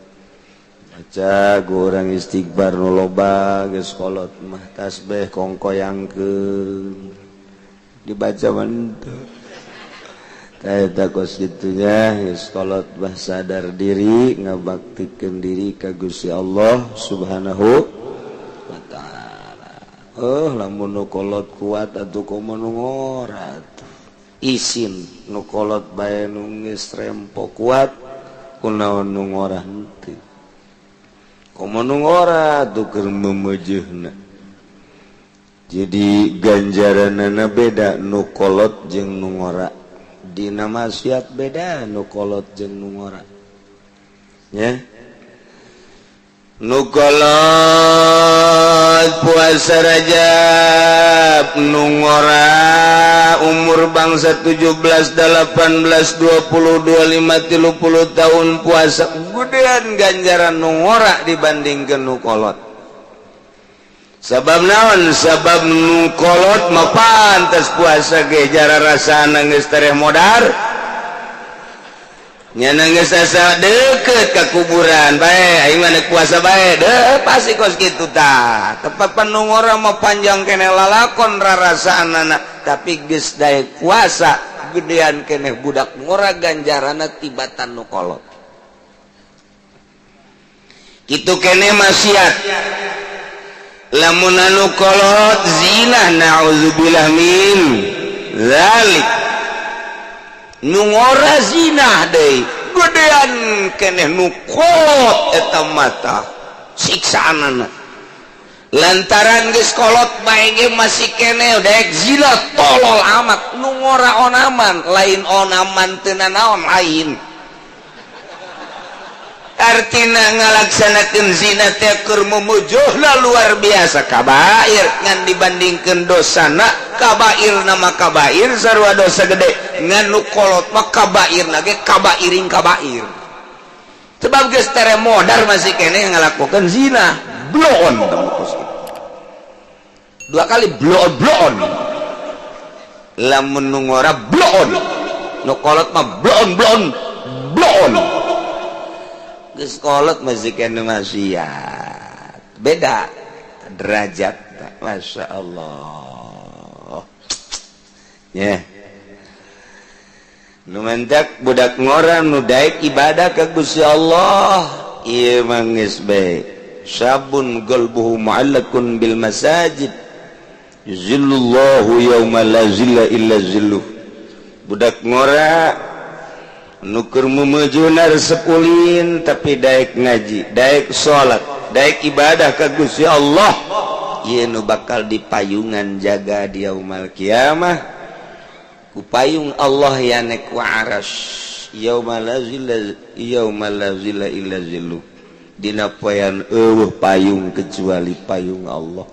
baca urang istighfar nu loba. Geus kolot mah tasbih kongkoyangkeun, dibaca mah eta kos kitunya. Geus kolot bah sadar diri, ngabaktikeun diri ka Gusti Allah Subhanahu wa Ta'ala. Oh, lamun nu kolot kuat atuh, komo nu ngora isin. Nu kolot bae nu geus rempo kuat, kunaon nu ngora henteu? Komo nu ngora tuh keur memejeuhna. Jadi ganjaranana beda nu kolot jeung nu ngora. Dina maksiat beda nu kolot jeung nu ngora ya. Nu kolot puasa Rajab, nu ngora umur bangsa 17, 18, 20, 25, 30 tahun puasa, gedean ganjaran nu ngora dibandingkeun nu kolot. Sabab naon? Sabab nu kolot mah pantes puasa ge jara rasana geus tereh modar nya, geus asa deket ka kuburan bae. Aing mah puasa bae deh, pasti kos kitu tah. Tepat nu ngora mah panjang keneh lalakon rarasaanana, tapi geus daek puasa, gedean keneh budak ngora ganjaranna tibatan nu kolot. Kitu keneh maksiat. Lamun anu kolot zina, naudzubillah min zalik, nu ngora zina deui, gedean keneh nu kolot eta mata siksaanana, lantaran geus kolot bae ge masih keneh daek zina, tolol amat. Nu ngora onaman, lain onaman teu naon lain. Artina ngalaksanakeun zina teh keur mumujuhna luar biasa kabair, ngan dibandingkeun dosana kabair nama kabair sarua dosa gede, ngan nu kolot mah kabair lagi kabairing kabair, sebab geus tere modar masih keneh ngalakukeun zina. Bloon dua kali, bloon bloon. Lamun nu ngora bloon, nu kolot mah bloon bloon bloon. Geus kolot masih keneh maksiat, beda derajat. Masya Allah ya, nu mentak budak ngora nu daek ibadah ka Gusti Allah ieu mah geus bae. Syabun qalbuhu mu'allaqun bil masajid yuzillullahu yauma la zilla illa zilluh. Budak ngora nu keur mumujuna resep ulin tapi daek ngaji, daek salat, daek ibadah ka Gusti Allah, ieu nu bakal dipayungan jaga di yaumal kiamah ku payung Allah ya ku aras, yauma la zilla, yauma la zilla illa zilluh, dina poean euweuh payung kecuali payung Allah.